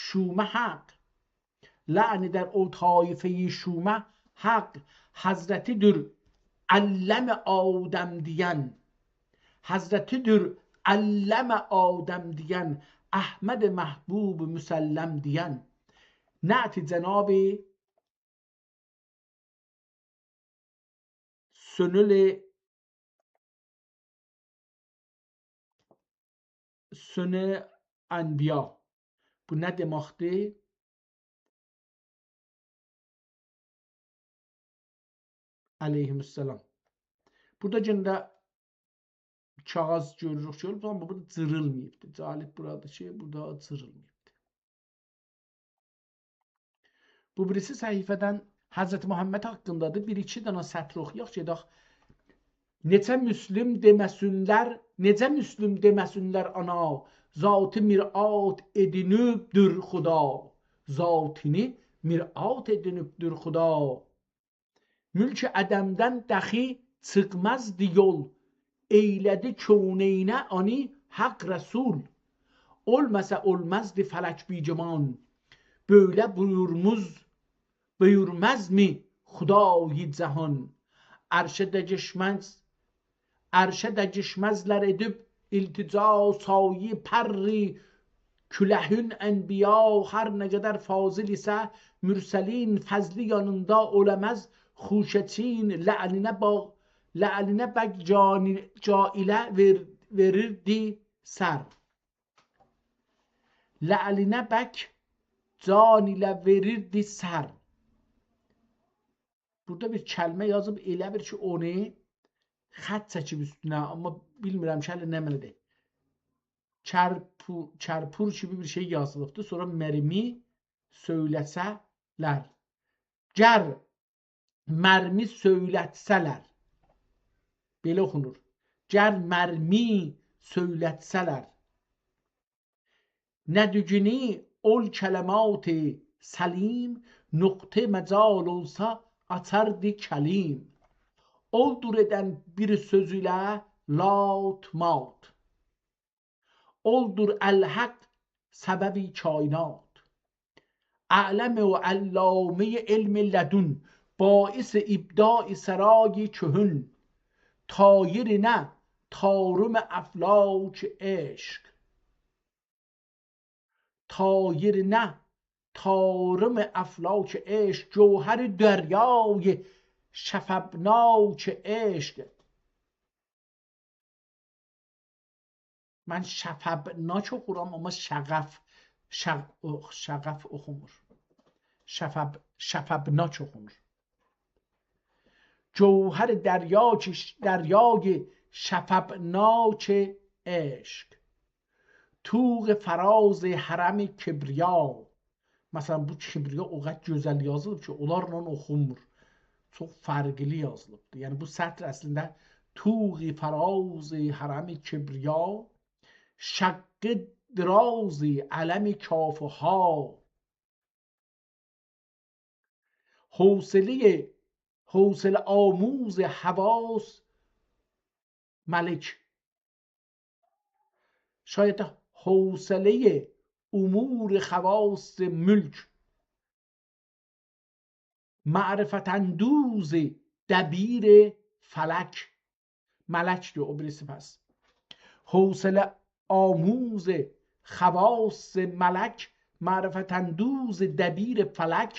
şumə haqq. Lən edər o taifəyi şumə haqq. Həzrətidir əlləmə Adəm deyən, Həzrətidir əlləmə Adəm deyən, Əhməd məhbub müsəlləm deyən. Nəti cənab-ı sönül sönü ənbiya. Bu nə deməkdir? Əleyhissalam. Burada yenə də kağız görürük ki, amma burada cırılmayıbdır. Cəlib buradır ki, burada cırılmayıbdır. Bu birisi səhifədən Həzrət Muhammed haqqındadır. Bir-iki dənə sətr oxuyaq gedək. Neçə müslüm deməsinlər, necə müslüm deməsinlər ana, zatı mirat edinibdir Xuda. Zatini mirat edinibdir Xuda. Mülk ədəmdən dəxi çıxmazdı yol, eylədi köneynə ani haqq rəsul. Olmasa olmazdı fələk biciman. Böyle buyurmuz, buyurmazmı Xudayı cahan? Ərşə dəcişməz, ərşə dəcişməzlər edib iltica sayi pərri Küləhün ənbiya hər nə qədər fazil isə, mürsəlin fəzli yanında oləməz, xuşəçin lə'linə bəg cailə verirdi sər. Lə'linə bəg can ilə verirdi sər. Burada bir kəlmə yazıb, elə bir ki, onu xət çəkib üstünə, amma bilmirəm ki, hələ nə mənədir. Çərpur kimi bir şey yazılıbdır. Sonra mərmi söyləsələr. Gər mərmi söylətsələr. Belə oxunur. Gər mərmi söylətsələr. Nədügünü ol kələmat-ı səlim, nöqtə məcal olsa açardı kəlim. Oldur edən bir söz ilə lat mat. Oldur əlhəq səbəbi kainat. Ələm و علامه علم لدن، باعث ابداع سرای کهن. طایر نه طارم افلاک عشق. طایر نه طارم افلاک عشق، جوهر دریای شفبناک عشق. Mən şəfəbnak oxuram, amma şəqəf, şəqəf oxumur. Şəfəbnak oxunur. Cövhər dəryay şəfəbnak eşq. Tuğ fəraz hərəm kibriya. Məsələn, bu kibriya o qədər gözəl yazılıb ki, onlarla oxunmur. Çox fərqli yazılıbdır. Yəni, bu sətr əslində tuğ fəraz hərəm kibriya, şəqqi درازی علم کافها. حوصله آموز حواس ملک. شاید حوصله امور خواص ملک. معرفت اندوز دبیر فلک. ملک دو birisi پس. حوصله آموز خواص ملک، معرفت اندوز دبیر فلک.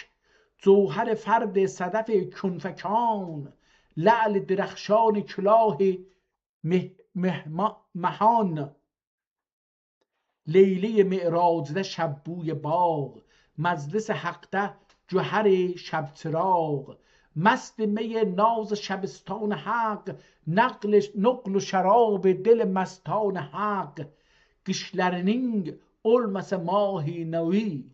جوهر فرد صدف کنفکان، لعل درخشان کلاه مهان. لیله معراجده شببوی باغ، مجلس حقده جوهر شبچراغ. مست می ناز شبستان حق، نقل و شراب دل مستان حق. Qışlarının olmasa mahi nevi,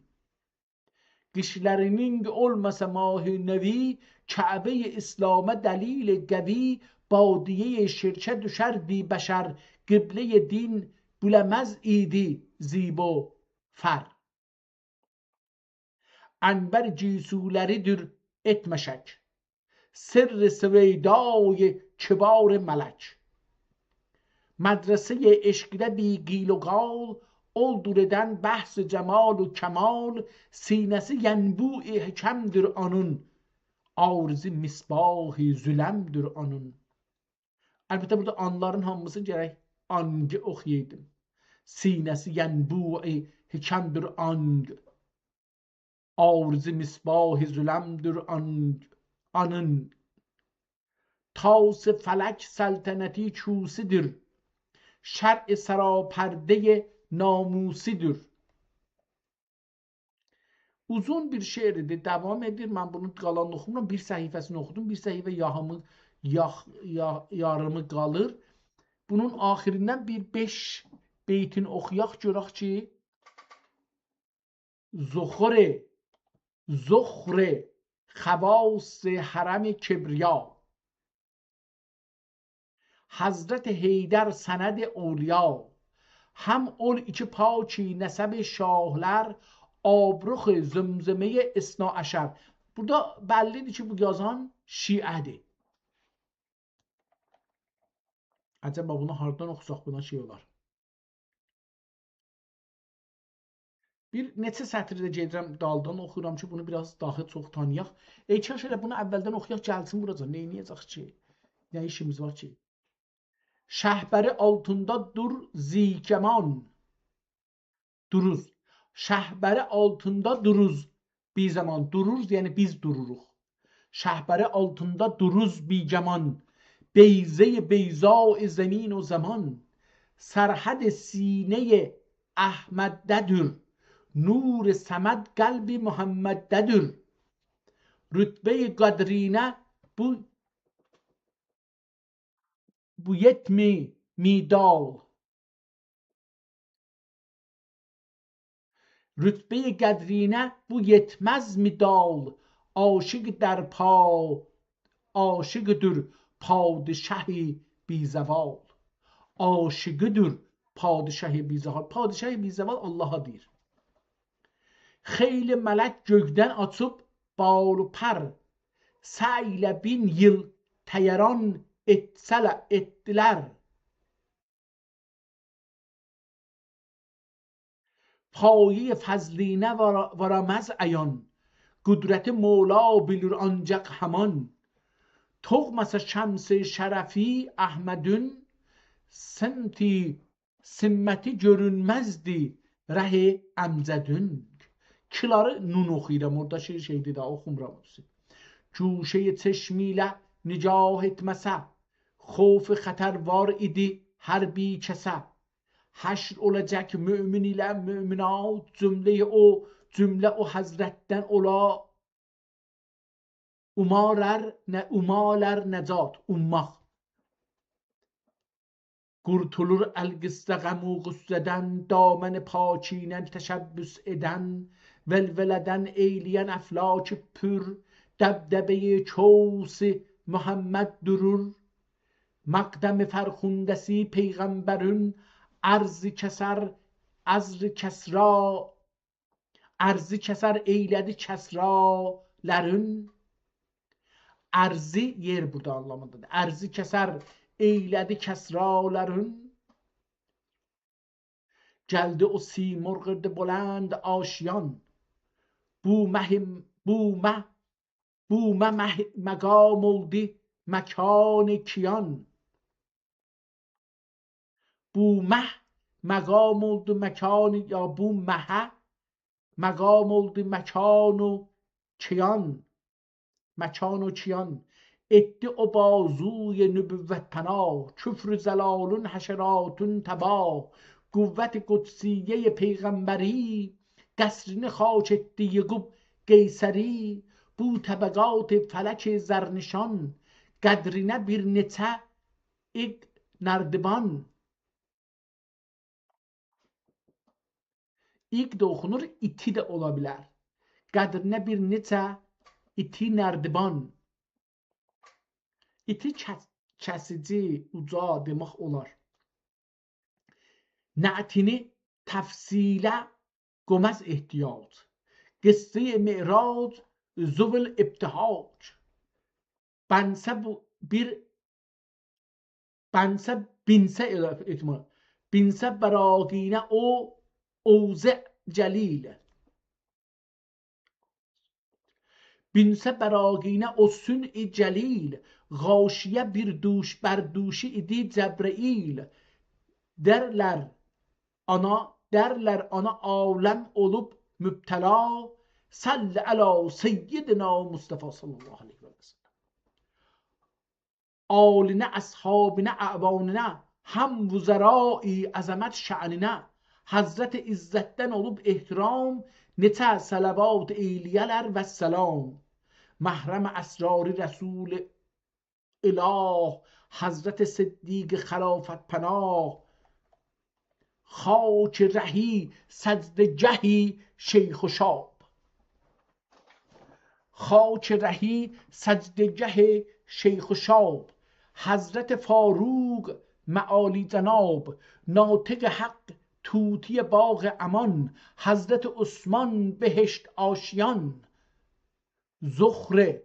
qışlarının olmasa mahi nevi, Kəbə İslam'a dəlil qəvi. Badiye şirkə düşərdi bəşər, qibləyə din biləməz idi zib و fər. Ənbər giysuləridir etməşək, sirr süveydای kibar mələk. مدرسه عشقده بی قیل و قال، oldur edən bəhs cəmal و kəmal. Sinəsi yənbu həkəmdir onun, arızı misbahı züləmdir onun. Əlbəttə burada anların hamısı gərək ang oxuyaydım. Sinəsi yənbu həkəmdir ang, arızı misbahı züləmdir anın. Tavs fələk səltənəti küsidir, şər'i sərapərdeyi namusidir. Uzun bir şeirdir, davam edir. Mən bunu qalanını oxumuram. Bir səhifəsini oxudum. Bir səhifə yarımı qalır. Bunun axirindən bir 5 beytini oxuyaq, görək ki, Zuxre xəvas hərəm kibriya, Hazreti Heydər sənəd اولیاء، هم اول iki پاکی نسب şahlar, abrux zümzüməyə isna əşər. Burada bəllidir ki, bu yazan şiədir. Acaba bunu hardan oxusaq buna şey olar? Bir neçə sətri də gedirəm daldan oxuyuram ki, bunu biraz daha çox tanıyaq. Kaş elə bunu əvvəldən oxuyaq, gəlsin buraca. Neyniyəcək ki? Nə işimiz var ki? Şəhbəri altında dur zikəman, Duruz. Şəhbəri altında duruz bir zaman. Duruz, yəni biz dururuq. Şəhbəri altında duruz bir zaman. Beyzə beyza zemin o zaman. Sərhəd sinə Əhməddədir. Nur səməd qəlbi Muhammeddədir. Rütbə-i qədrinə bu yetmi midal. Rütbə-i qədrinə bu yetməz midal. Aşiq در پا aşiqdir padişahı bizeval. Aşiqidir padişahı bizeval. Padişahı bizeval Allaha deyir. Xeyli mələk göydən açıb balu pər, səylə 1000 yıl təyaran etdilər. Payi fəzlinə varamaz əyan, qüdrəti Mola bilir ancaq həman. Doğmasa şəmsi şərəfi Əhmədün, simməti görünməzdi rəhi əmcədün. Kiları nun oxuyuram, orada şeydir də, oxumuram. Guşəyi çeşmilə nigah etməsə, xofi xətər var idi hər bir kəsə. Həşr olacaq mömin ilə möminat, cümlə o həzrətdən ola umalar nəcat, ummaq. Qurtulur əl-qissə qəmu qüssədən, daməni pakinə təşəbbüs edən, vəlvələdən eyləyən əflak-ı pür, dəbdəbəyi kəvsi Muhammed durur. Məqdəmi fərxundəsi peyğəmbərün, ərzı kəsər eylədi kəsralərin. Ərzı yer burada anlamındadır. Ərzı kəsər eylədi kəsraların. Gəldi o simurğ bulənd aşiyan. Bu mə məqam oldu məkan kiyan. Bu mə məqam oldu məkan ya bu məhə məqam oldu məkanu kiyan. Məkanu kiyan. Etdi o bazuy nübüvvət pənah, küfr zəlalun həşəratun təbah, qüvvət qüdsiyyə peyğəmbəri, qəsrini xaç etdi yığıb Qeysəri, bu təbəqat fələk zərnişan, qədrinə bir neçə iq nərdiban. İq də oxunur, iti də ola bilər. Qədrinə bir neçə iti nərdiban. İti kəsici, uca demək olar. Nətini təfsilə qoməz ehtiyac. Qıssə-i mirac zuvul ibtihac. Binsə bəraqinə o اوضع جلیل. Binsə bəraginə o sün-i cəlil, qaşiyə bir duş bərduşi idi Cəbrail. Dərlər ana aləm olub mübtəla, səlli əla seyyidina Mustafa sallallahu aleyhi və səlləm. Alinə, əshabinə, əvaninə, həm vüzərai əzəmət şəninə, Həzrət İzzətdən olub ehtiram, neçə sələvat eyliyələr və səlam. Məhrəm əsrarı Rəsul ilah, Həzrət Siddiq xilafət pənah, xac rəhi səcdəgəhi şeyx و şab. Xac rəhi səcdəgəhi şeyx و şab. Həzrət Faruq معالی جناب، ناطق حق توتی باغ امان، حضرت عثمان بهشت آشیان، زخر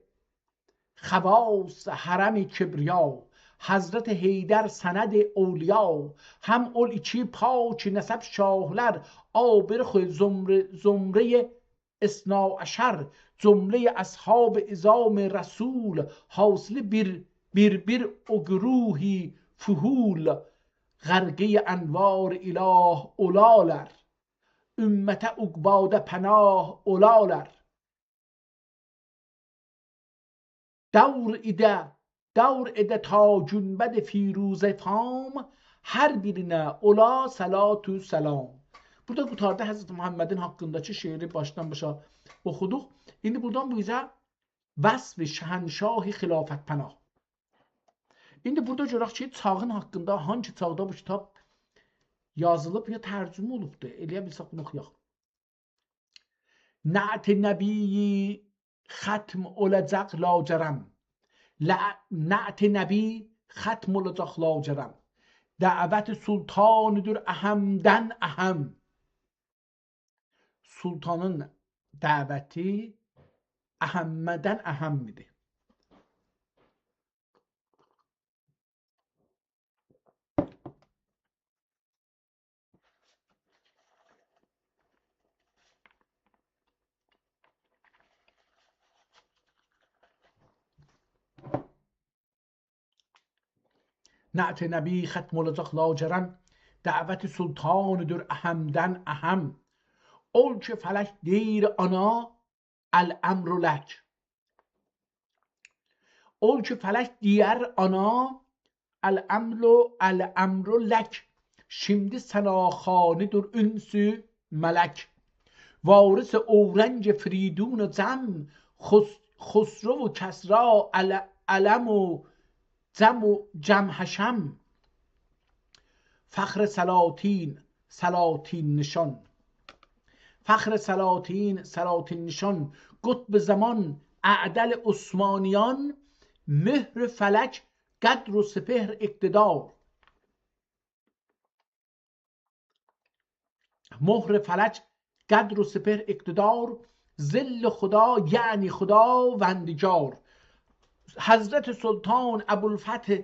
خواص حرم کبریا، حضرت حیدر سند اولیا، هم اول içi پاک نسب شاهلر، آبرخ زمره اثنا عشر، جمله اصحاب عظام رسول، حاصل bir bir o گروهی فهول، غرقه انوار اله اulalar. Ümmətə uqbada pənah olalar. Davr edə ta günbəd firuzə fam, hər birinə ola salatü səlam. Burada qutardı Həzrət Muhammedin haqqındakı şeiri başdan başa oxuduq. İndi buradan bizə vəsf-i şəhənşahi xilafət pənah. İndi burada görək ki, çağın haqqında hansı çağda bu kitab yazılıb ya tərcümə olubdur. Eləyə bilsək bunu oxuyaq. Nə't-i nəbiyyi xətm olacaq lacərəm. Nə't-i nəbi xətm olacaq lacərəm. Dəvət-i sultanıdır əhəmdən əhəm. Sultanın dəvəti əhəmmədən əhəm idi. Nə't-i nəbi xətm olacaq lacərəm, dəvət-i sultanıdır əhəmdən əhəm. Ol ki fələk deyir ana, əl-əmru lək. Ol ki fələk deyər ana, əl-əmru lək. Şimdi sənaxanidir ünsü mələk. Varis اورنج فریدون و جم، خسرو و کسرا علم و جم و جم حشم. فخر سلاطین سلاطین نشان، فخر سلاطین سلاطین نشان. قطب زمان اعدل عثمانیان، مهر فلک قدر و سپهر اقتدار. مهر فلک قدر و سپهر اقتدار، ظل خدا یعنی خدا وندگار. حضرت سلطان ابوالفتح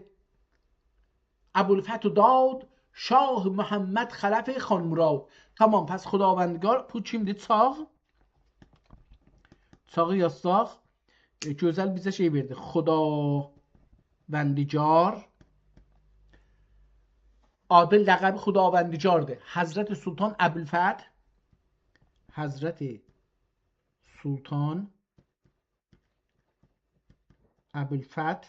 داد، شاه محمد خلف خان مراد. Tamam, pəs Xudavəndgar bu kimdir? Çağ. Çağı yazsaq, gözəl bizə şey verdi. Xudavəndigar. Adı, ləqəbi Xudavəndigardır. Həzrət Sultan Əbülfəth. Həzrət Sultan Əbülfəth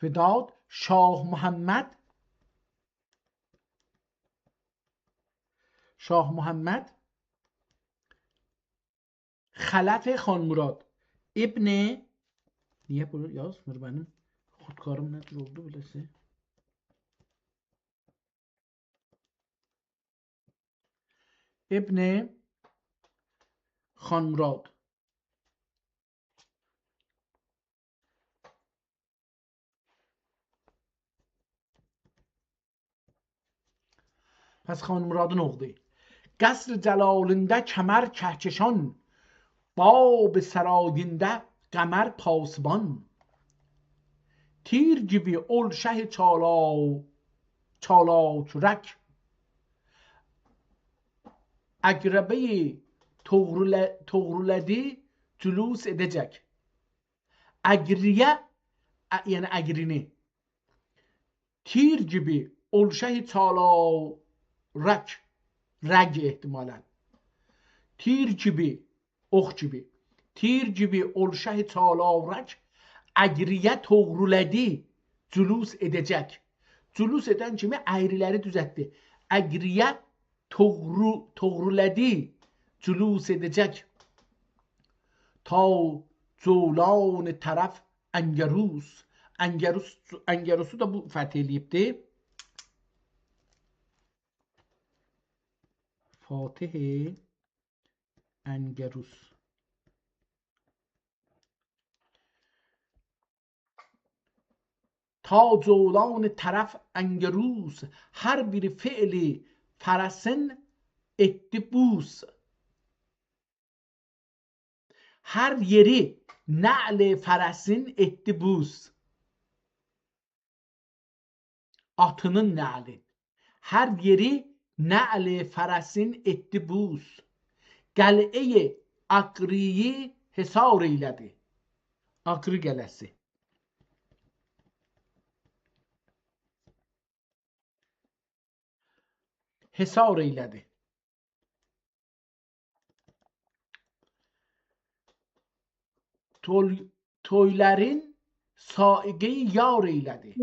Vedad Şah Muhammed, Şah Muhammed Xələf Xan Murad İbn, niyə bunu yazmır mənim xudkarım, nə cür oldu biləsi? İbn Xan Murad. Pəs Xan Muradın oğlu. Qəsr cəlalində kəmər kəhkəşan, bab sərayində qəmər pasban. Tir gibi ol şəh çalak rək, əqrəbəyi toğrulədi cülus edəcək. Əqriyə, yəni əqrini. Tir gibi ol şəh çalak rək, rəg ehtimalən. Tir gibi, ox gibi. Tir gibi ol şəh çalarək, əqriyə toğrulədi, cülus edəcək. Cülus edən kimi əyriləri düzəltdi. Əqriyə toğrulədi, cülus edəcək. Ta colan tərəf Əngərus. Əngərusu da bu fəth eləyibdi. Fatih Əngərus. Ta colan tərəf Əngərus, hər bir fe'li fərəsin etdi bus. Hər yeri nə'li fərəsin etdi bus. Atının nə'li. Hər yeri nə'li fərəsin etdi bus. Qəl'eyi Aqriyi hesar eylədi. Aqri qələsi. hesar eylədi. Toyların saiqeyi yar eylədi.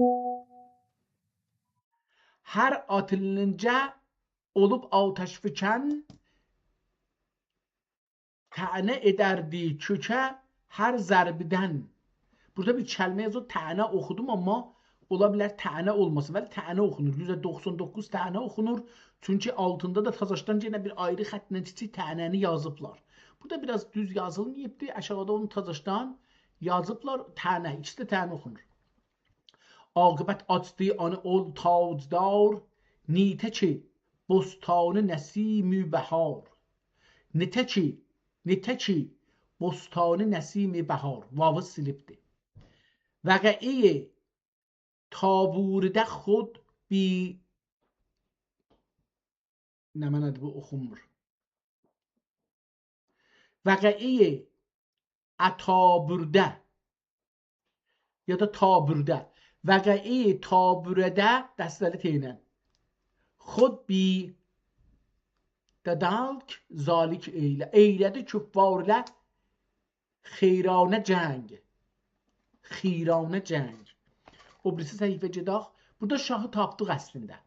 Hər atılınca olub atəşfikən, tənə edərdi kökə hər zərbidən. Burada bir kəlmə yazır, tənə oxudum, amma ola bilər tənə olmasın. Bəli, tənə oxunur. 199 tənə oxunur. Çünki altında da tazaşdan yenə bir ayrı xəttlə kiçik tənəni yazıblar. Burada biraz düz yazılmayıbdır. Aşağıda onu tazaşdan yazıblar. Tənə, ikisi də tənə oxunur. Aqibət açdı anı ol tacdar, nitə ki bostanı nəsim-i bəhar. Nitə ki bostanı nəsim-i bəhar. Vavı silibdir. Vəqəi taburidə xud bi... Nə mənədir bu oxunmur. Vəqəi ətabürdə ya da tabürdə. Vəqəi tabürədə dəstəli teynən. Xud bi dədalk zalik eylə. Eylədi küffarlə xeyranə cəng. Xiranə cəng. O birisi səhifə gedaq. Burada şahı tapdıq əslində.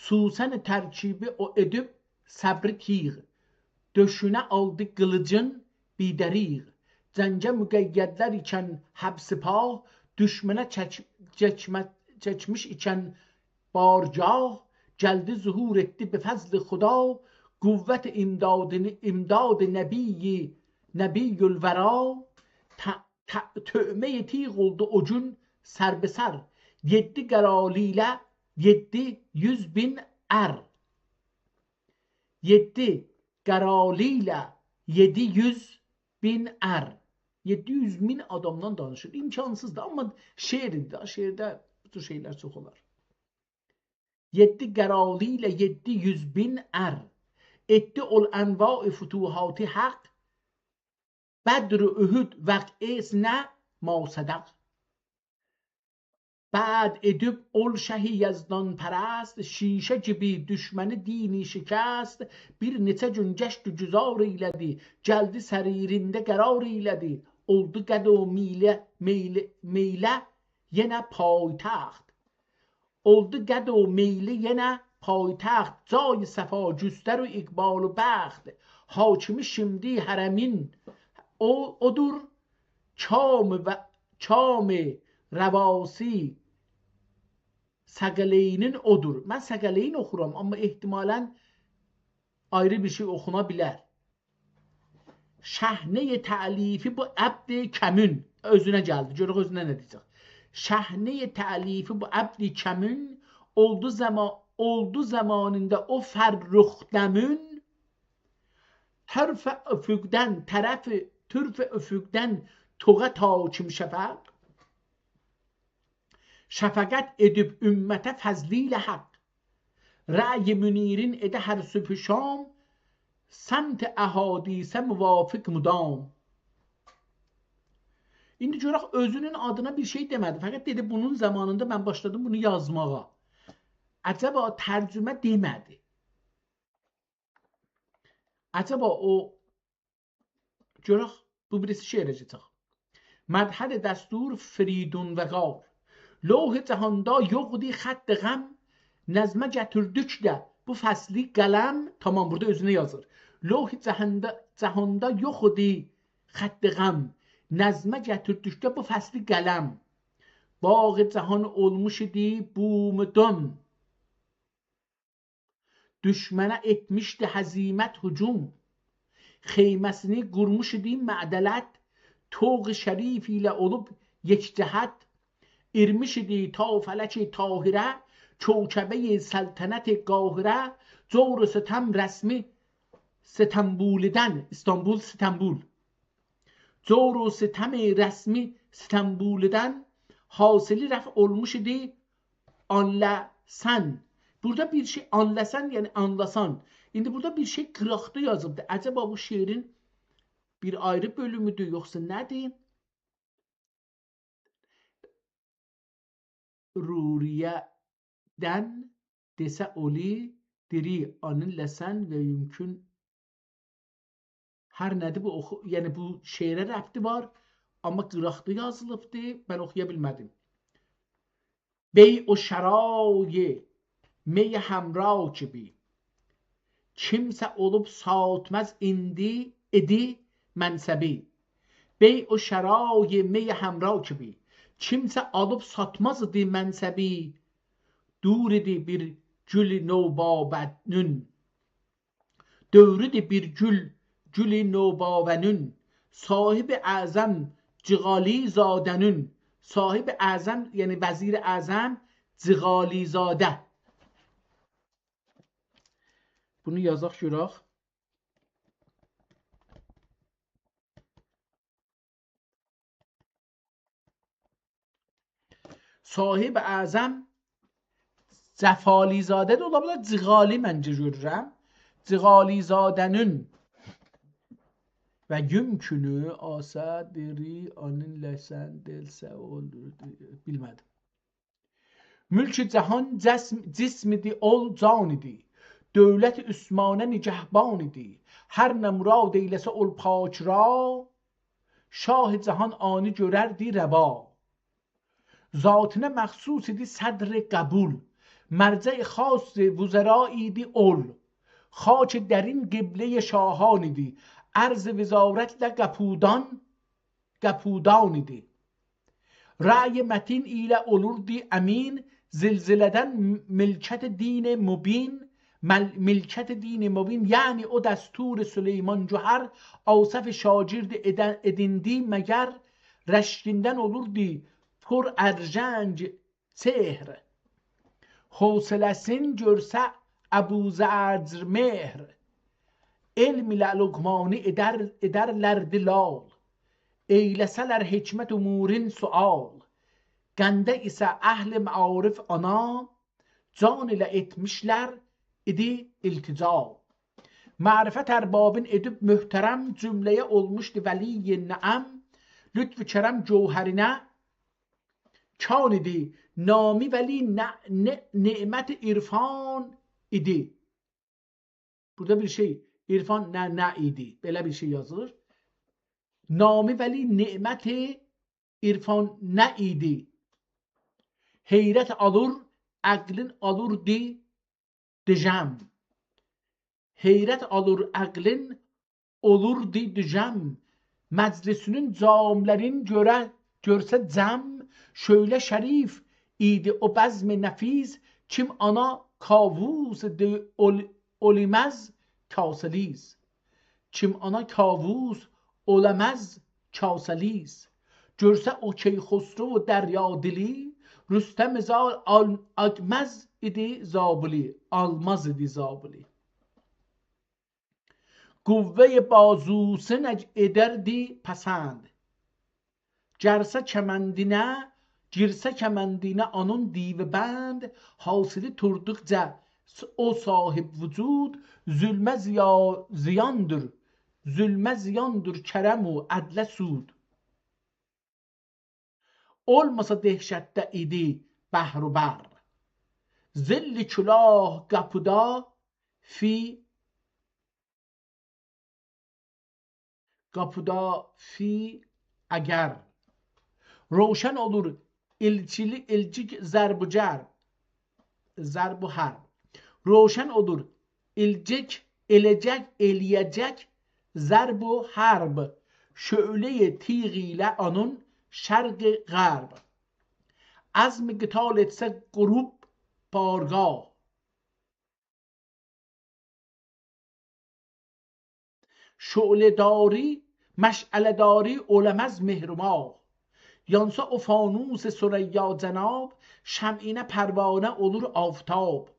Susən tərkibi o edib səbri tiğ. Döşünə aldı qılıcın bidəriğ. Cəngə müqəyyədlər ikən həbsipah, düşmənə çəkmiş ikən bargah, gəldi zuhur etdi bi fəzli xuda, qüvvət imdad nəbiyyül vəra, töhməyi tiğ oldu o gün sərbisər, 7 qərali ilə 700.000 ər. 7 qərali ilə 700.000 ər. 700.000 adamdan danışır. İmkansızdır, amma şeirdir. Şeirdə bu tür şeylər çox olar. 7 qərali ilə 700.000 ər. Etdi ol ənva-i fütuhati haqq. Bədr-ü Ühüd vəqesinə masədəq. Bəd edib ol şəhi yəzdan pərəst, şişə gibi düşməni dini şikəst, bir neçə gün gəşd güzar eylədi, gəldi sərirində qərar eylədi, oldu qəd o meylə yenə paytaxt. Oldu qəd o meyli yenə paytaxt, cay səfa güstər u iqbal u bəxt, hakimi şimdi hərəmin odur, çam rəvasi səqəleynin odur. Mən səqələyin oxuram, amma ehtimalən ayrı bir şey oxuna bilər. Şəhnə-i təlifi bu əbd-i kəmün. Özünə gəldi. Görək özünə nə deyəcək. Şəhnə-i təlifi bu əbd-i kəmün oldu zamanında o fərruxdəmün tərfə üfüqdən tərəfi türfə üfüqdən toğa takim şəfəq şəfəqət edib ümmətə fəzli ilə haqq. Rəy-i münirin edə hər sübh şam, səmt əhadisə müvafiq müdam. İndi görək özünün adına bir şey demədi. Fəqət dedi bunun zamanında mən başladım bunu yazmağa. Əcəba tərcümə demədi. Əcəba o görək bu birisi şeirə keçək. Mədhəd dəstur Fridun Vəqar. Lövh cəhanda yoxdur xətt qəm, nəzmə gətirdik də bu fəsli qələm. Tamam, burada özünə yazır. Lövh cəhanda yoxdur xətt qəm, nəzmə gətirdik də bu fəsli qələm. Bağ cahan olmuş idi bumdum, düşmənə etmişdi həzimət hücum. Xeyməsini qurmuş idi mədələt, toğ şərif ilə olub yekcəhət. İrmiş idi ta fələk-i tahirə, kökəbə-i səltənət-i qahirə, cor-u sitəm rəsmi Sitəmbulidən, İstanbul, Sitəmbul. Cor-u sitəm rəsmi Sitəmbulidən hasili rəf olmuş idi anləsən. Burada bir şey anləsən, yəni anlasan. İndi burada bir şey qıraqda yazıbdır. Əcəba bu şeirin bir ayrı bölümüdür, yoxsa nədir? Ruriyədən desə oli, diri anın ləsən və mümkün hər nədir bu oxu, yəni bu şeirə rəbti var, amma qıraqda yazılıbdı, mən oxuya bilmədim. Bey o şərayı mey həmra kimi kimsə olub satməz indi idi mənsəbi. Bey o şərayı mey həmra kimi kimsə alıb satmaz idi mənsəbi. Dur idi bir gül novbabənün, dövrüdü bir gül gül novbabənün, sahib əzəm Cığalizadənün, sahib əzəm yəni vəzir əzəm Cığalizadə. Bunu yazaq görək. Sahib əzəm Cəfalizadə də ola bilər, Cığali məncə görürəm. Cığalizadənin və yümkünü asa diri anın ləsən delsə olur, bilmədim. Mülk-i cahan cismidi ol can idi. Dövlət-i Üsmanə nigəhban idi. Hər nə murad eyləsə ol pak ra, şah-ı cahan ani görərdi rəva. Zatına məxsus idi sədr qəbul, mərcə-i xas vüzəra idi ol. Xac dərin qibləyə şahan idi, ərz vizarətlə qəpudan idi. Rəy mətin ilə olurdu əmin, zilzilədən milkət din mübin, milkət din mübin, yəni o dəstur Süleyman Cühər, Asəf şagird edindi məgər, rəşkindən olurdu pur ərjəng sehr. Hövsələsin görsə Əbu Zərcr mehr, elm ilə Luqmani edərlərdi lal. Eyləsələr hikmət umurin sual. Qəndə isə əhl-i maarif ana, can ilə etmişlər idi iltica. Mərifət ərbabın edib möhtərəm, cümləyə olmuşdu vəliy-i nəəm, lütf-ü kərəm gövhərinə kan idi, nami vəli nemət irfan idi. Burada bir şey, irfan nə idi, belə bir şey yazılır. Nami vəli nemət irfan nə idi? Heyrət alır, əqlin alırdı düjəm. Heyrət alır, əqlin olurdu düjəm. Məclisinin camlərin görsə cəm, şöylə şərif idi o bəzm-i nəfiz, kim ana kavus oləməz kasəliz. Kim ana kavus oləməz kasəliz. Görsə o Keyxosru dərya dili, Rüstəm zal almaz idi zabuli, almaz idi zabuli. Qüvvə bazusun edərdi pəsənd. Gərsə kəməndinə, girsə kəməndinə onun divi bənd, hasili turduqca o sahib vücud, zülmə ziyandır, zülmə ziyandır kərəm u ədlə sud. Olmasa dehşətdə idi bəhru bər. Zilli külah qapıda fi qapıda fi əgər. Roşan olur ilçili ilcik zərbu cər, zərbu hərb. Roşan olur ilcik eləcək eləyəcək zərbu hərb. Şöləyi tiğ ilə onun şərq-i qərb. Əzm-i qital etsə qurub bargah. Şölə dari, məşələ dari oləməz mehrumah. Yansa o fanus süreyya cənab, şəminə pərvanə olur aftab.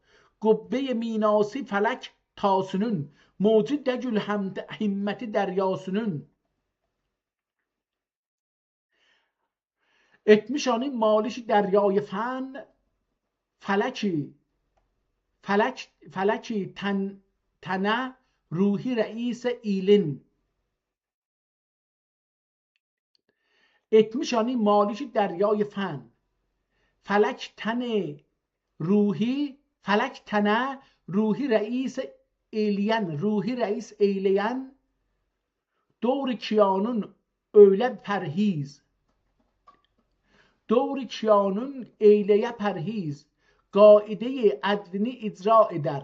Qübbe-i minasi fələk tasünün, موجud dəgül himməti dəryasünün. Etmiş ani maliş dəryay fən, fələki, fələk, fələki tənə ruhi rəis ilin. Etmiş ani maliş dəryay fən, fələk tənə ruhi, fələk tənə Ruhi rəis eləyən, ruhi rəis eyləyən, doğru kiyanın öylə pərhiz. Doğru kiyanın eyləyə pərhiz, qaideyi ədlini icra edər.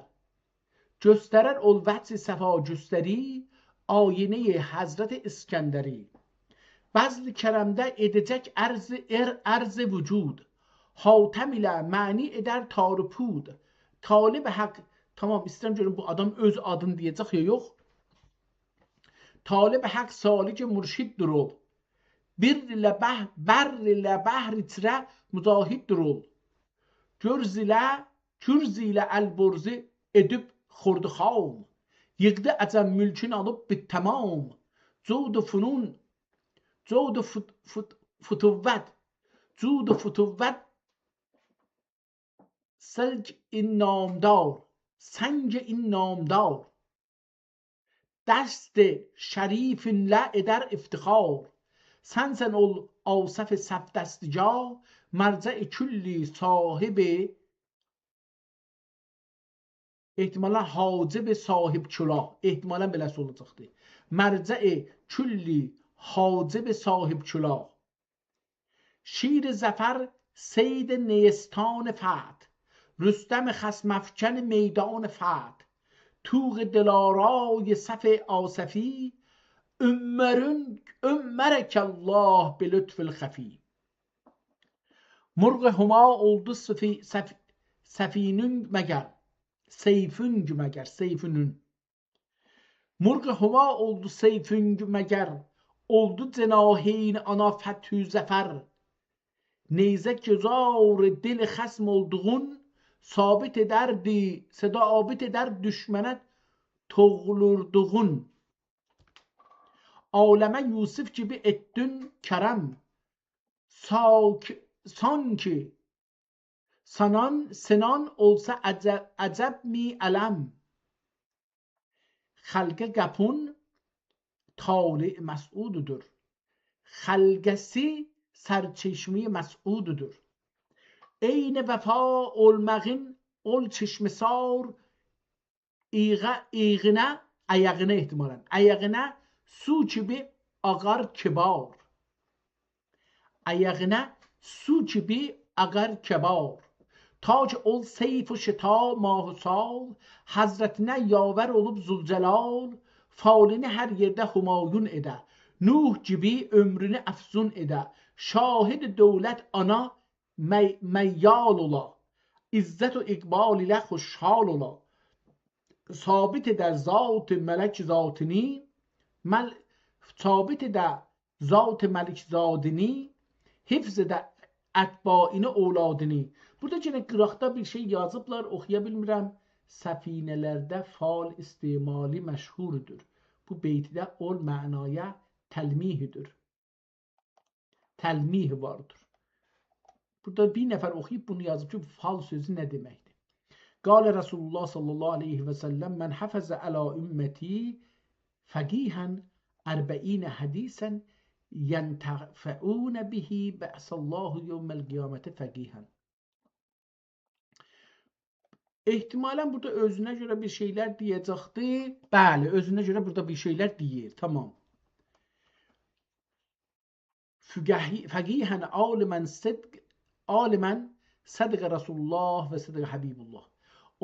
Göstərər ol vəc-i səfa göstəri, ayinəyi Həzrət İskəndəri. Bəzl-i kərəmdə edəcək ərz-i vücud, hatəm ilə məni edər tarupud. Talib haqq, tamam istəyirəm görüm bu adam öz adını deyəcək ya yox. Talib haqq salik mürşiddir ol. Bir ilə bər ilə bəhr içrə müzahiddir ol. Gürz ilə əlborzi edib xurduxam. Yığdı əcəm mülkün alıb bit tamam. Cudu funun, cudu futuvvət, cudu futuvvət səlc in namdar, sənc in namdar. Dəst şərifinlə edər iftixar. Sənsən ol Asəf səfdəstigah, mərcə-i külli sahibi, ehtimalən hacib sahib külah, ehtimalən beləsi olacaqdır. Mərcə-i külli hacib sahib külah. Şir zəfər seyd نیستان فتح، رستم خصم افکن میدان فتح. طوق دلارای صف آصفی، Ömmerek Allah bi lütfül xəfi. Murğ huma oldu səfinün məgər, seyfün məgər, seyfünün. Murğ huma oldu seyfün məgər, oldu cenaheyn ana fəthü zəfər. Neyzə güzar dil xəsm olduğun, sabit edərdi, səda abit edər düşmənə toğlurduğun. Aləmə Yusuf gibi etdin kərəm, sanki sanan sinan olsa əcəb mi ələm. Xəlqə qəpun tali məsududur. Xəlqəsi sərçeşmi məsududur. Eyni vəfa olmağın ol çeşmisar iğinə, ayağına ehtimalən, ayağına su kimi ağar kibar. Ayağına su kimi ağar kibar. Ta ki ol seyf u şita mah sal, Həzrətinə yavər olub Zülcəlal, falini hər yerdə humayun edə, Nuh gibi ömrünü əfzun edə, şahid dövlət ana məyyal ola, İzzət u iqbal ilə xoşhal ola. Sabit edər zat mələk zatini, sabit edə zat məlik zadini, hifz edə ətbaini ovladini. Burada yenə qıraqda bir şey yazıblar, oxuya bilmirəm. Səfinələrdə fal istimali məşhurdur. Bu beytdə ol mənaya təlmihidir. Təlmih vardır. Burada bir nəfər oxuyub bunu yazıb ki, fal sözü nə deməkdir? Qalə Rasulullah sallallahu aleyhi və səlləm, mən həfəzə əla ümməti fəqihən ərbəinə hədisən yəntəfəunə bihi bə'sallahu yevməl qiyamətə fəqihən. Ehtimalən burada özünə görə bir şeylər deyəcəkdir. Bəli, özünə görə burada bir şeylər deyir. Tamam. Fəqihən alimən alimən sədqə Rasulullah və sədqə Habibullah.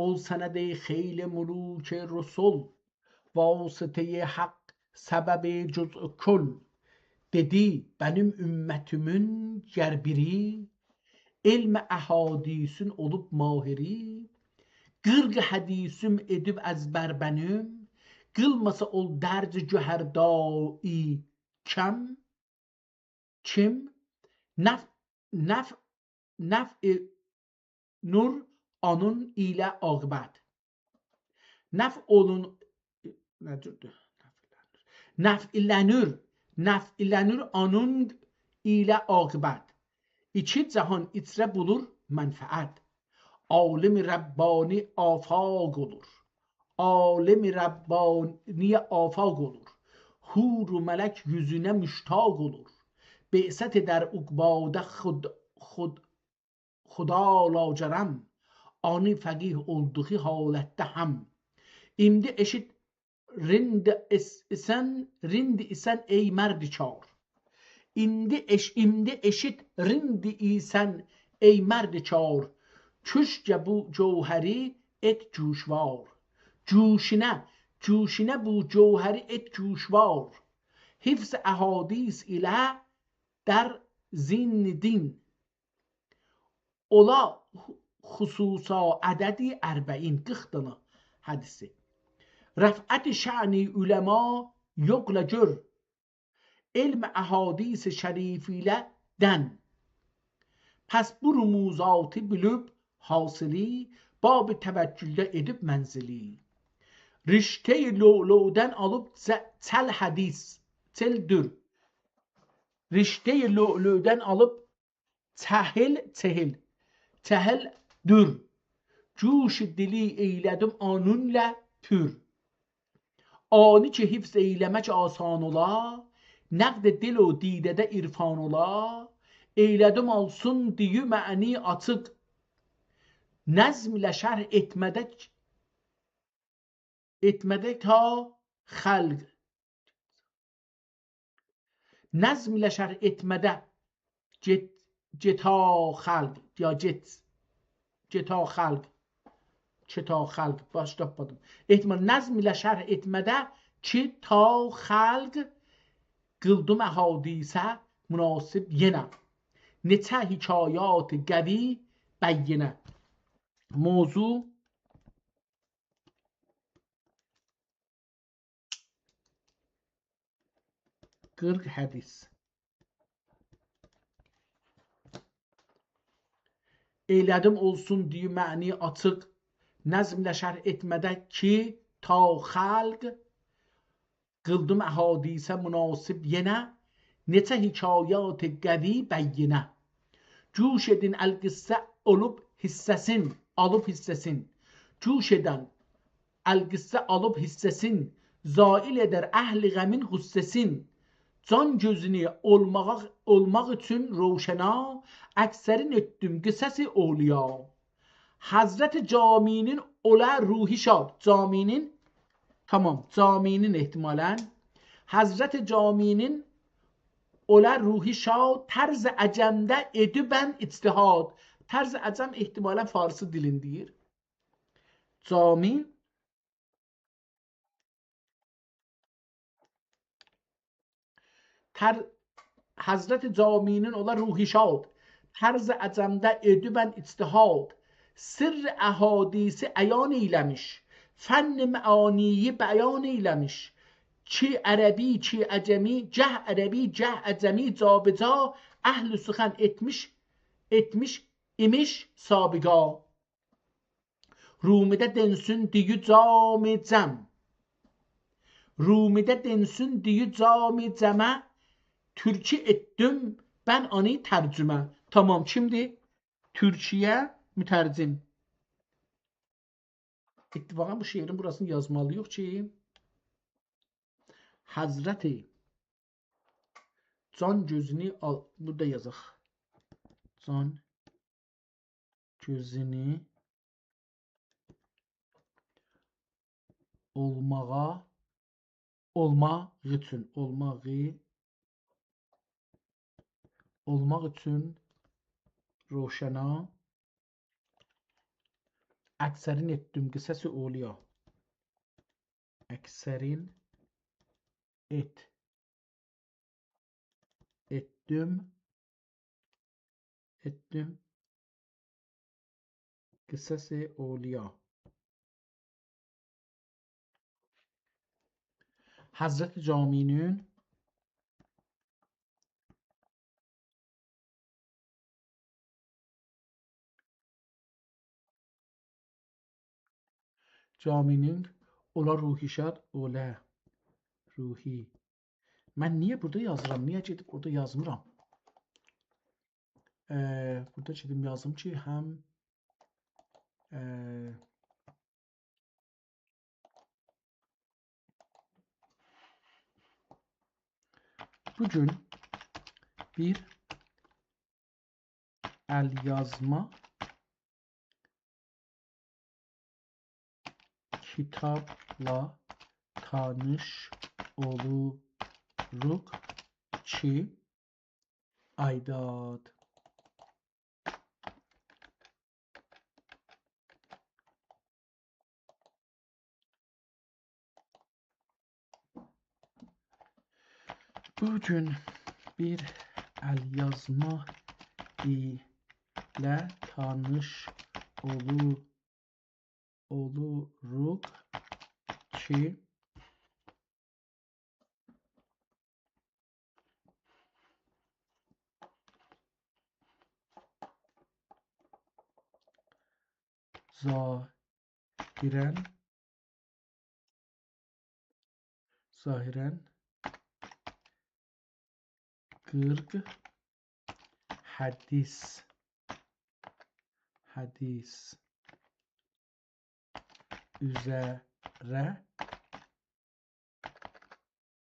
Ol sənədi xeyli muluk rusul, vasitəyi haqq səbəbi cüz-ü kül. Dedi, benim ümmətimin gərbiri, elm əhadisin olub mahiri, qırq hədisim edib əzbər bənim, qılmasa ol dərc cühərdai kəm, kim, nəf-i nur anun ilə aqibət. Nəf olun, nə cürdür? Nəf-ilənür, nəf-ilənür anun ilə aqibət. İki cahan içrə bulur mənfəət. Alim-i Rəbbani afaq olur. Alim-i Rəbbani afaq olur. Hur u mələk yüzünə müştaq olur. Be'sət edər uqbadə xuda lacərəm. Ani fəqih olduğu halətdə həm. İndi eşit rind isən ey mərdikar. İndi eşit rind isən ey mərdikar. Küşcə bu cövhəri et cüşvar. Cüşinə bu cövhəri et cüşvar. Hifz əhadis ilə در zin din. Ola xüsusa ədədi 40, 40 dana hədisi. Rəfət şəni üləma yoxla gör. Elm əhadis şərif ilə dən. Pəs bu rümuzatı bilib hasili, bab təvəccüldə edib mənzili. Riştə-i lü'lü'dən alıb çəl hədis, çəldür. Riştə-i lü'lü'dən alıb çəhil, çehil, çəhildür. Cüş dili eylədim anunlə pür. Ani ki hifz eyləmək asan ola, nəqd dil o didədə irfan ola, eylədim olsun deyü məni açıq, nəzm ilə şərh etmədə ta xəlq. Nəzm ilə şərh etmədə ceta xalq ya ceta xalq çeta xalq baş tapmadım. Ehtimal nəzm ilə şərh etmədə ki ta xalq qıldım hadisə münasib yenə. Neçə hekayat qəvi bəyinə. Mövzu 40 hədis. Eylədim olsun deyi məni açıq, nəzmlə şərh etmədə ki, ta xalq qıldım hadisə münasib yenə, neçə hekayat qəvi bəyinə. Cüş edin əl-qissə olub hissəsin, alıb hissəsin. Cüş edən əl-qissə alıb hissəsin, zail edər əhli qəmin qüssəsin. Can gözünü olmaq üçün roşana, əksərin etdim qisəsi olya. Həzrət Caminin ola ruhi şad. Caminin, tamam, Caminin ehtimalən. Həzrət Caminin ola ruhi şad, tərz əcəmdə edibən ictihad. Tərz əcəm ehtimalən farsı dilin deyir. Cami Həzrət Caminin ola ruhi şad, tərz əcəmdə edibən ictihad, sirr əhadisi əyan eyləmiş, fənn məaniyi bəyan eyləmiş, ki ərəbi, ki əcəmi, cəh ərəbi, cəh əcəmi, cabeca, əhl-i süxən etmiş imiş sabiqa. Rumidə densün deyü cami cəm, Rumidə densün deyü cami cəmə, Türki etdim ben anı tərcümə. Tamam, kimdir? Türkiyə mütərcim. İttifaqən bu şeirin burasını yazmalıyıq ki, Həzrəti can gözünü al, burada yazaq. Can gözünü olmağa, olmaq üçün roşana əksərin etdim qisəsi olya. Əksərin etdim qisəsi olya. Həzrət Caminin ola ruhi şad, ola ruhi. Mən niyə burada yazıram? Niyə gedib orada yazmıram? Burada gedim yazım ki, həm bugün bir əl yazma kitabla tanış oluruq ki, aydad. Bugün bir əlyazma ilə tanış oluruq ki, zahirən 40 hədis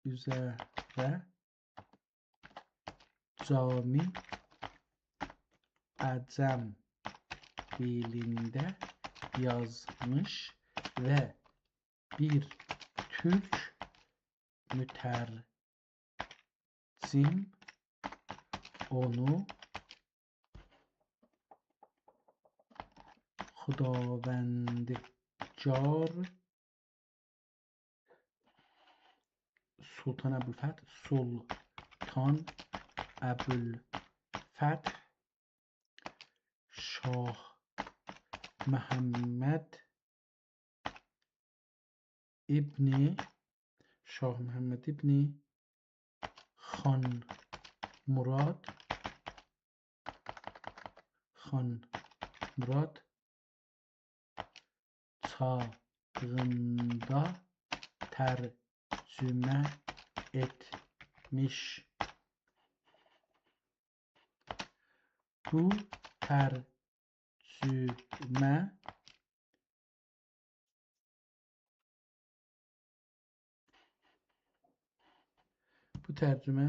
üzərə cami əcəm dilində yazmış və bir türk mütərcim onu Xudavəndgar Sultan Əbülfəth Şah Məhəmməd İbni Xan Murad çağında tərcümə etmiş. Bu tərcümə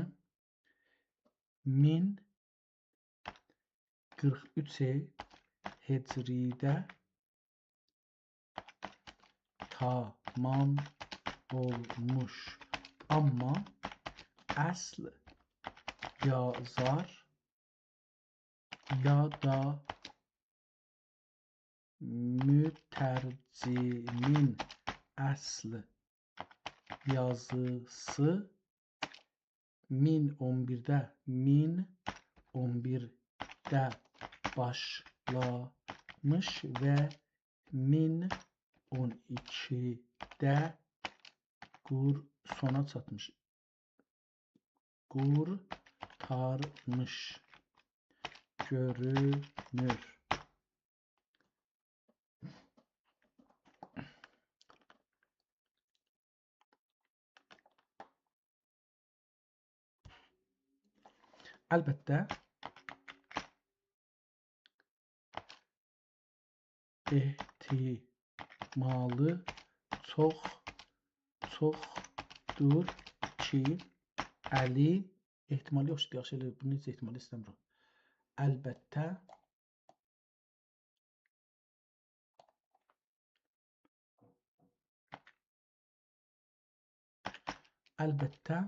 1043 Hicridə tamam olmuş. Amma əsl yazar ya da mütərcimin əsl yazısı 1011'də başlamış və 1012'də sona çatmış. Qurtarmış görünür. Əlbəttə, ehtimalı çoxdur ki, Əli ehtimalı yoxdur, yaxşı elə bunu necə ehtimalı istəmirəm. Əlbəttə,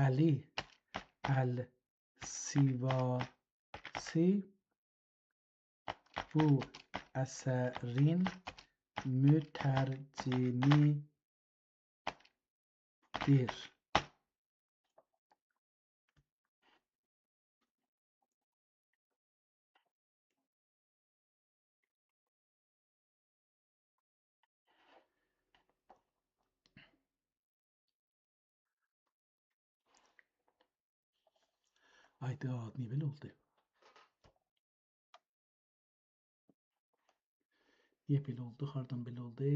Əli Əl-Sivasi bu əsərin mütərcimidir. Ayda, niyə belə oldu? Niyə belə oldu? Hardan belə oldu?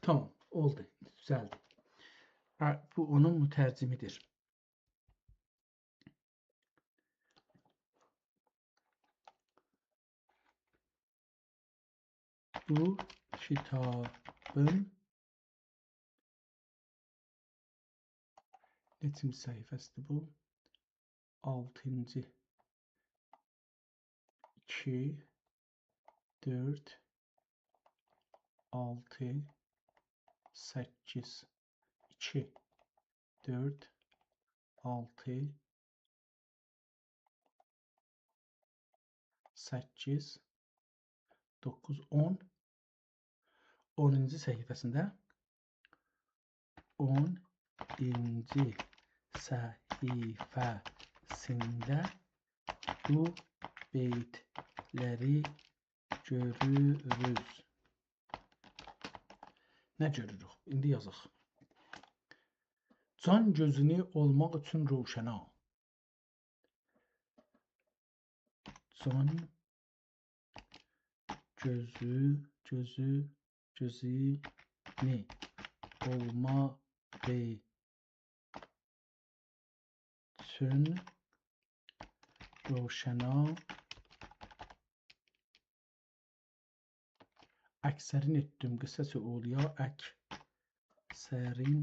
Tamam, oldu, düzəldi. Bu onun mütərcimidir. Bu kitabın neçinci səhifəsidir bu? 6-cı. 2, 4, 6, 8, 2, 4, 6, 8, 9, 10. 10-cu səhifəsində 10-cu səhifəsində bu beytləri görürüz. Nə görürük? İndi yazaq. Can gözünü olmaq üçün rövşəna. Can gözünü olmaq üçün rövşəna. Əksərin etdim qissəsi oluya, əksərin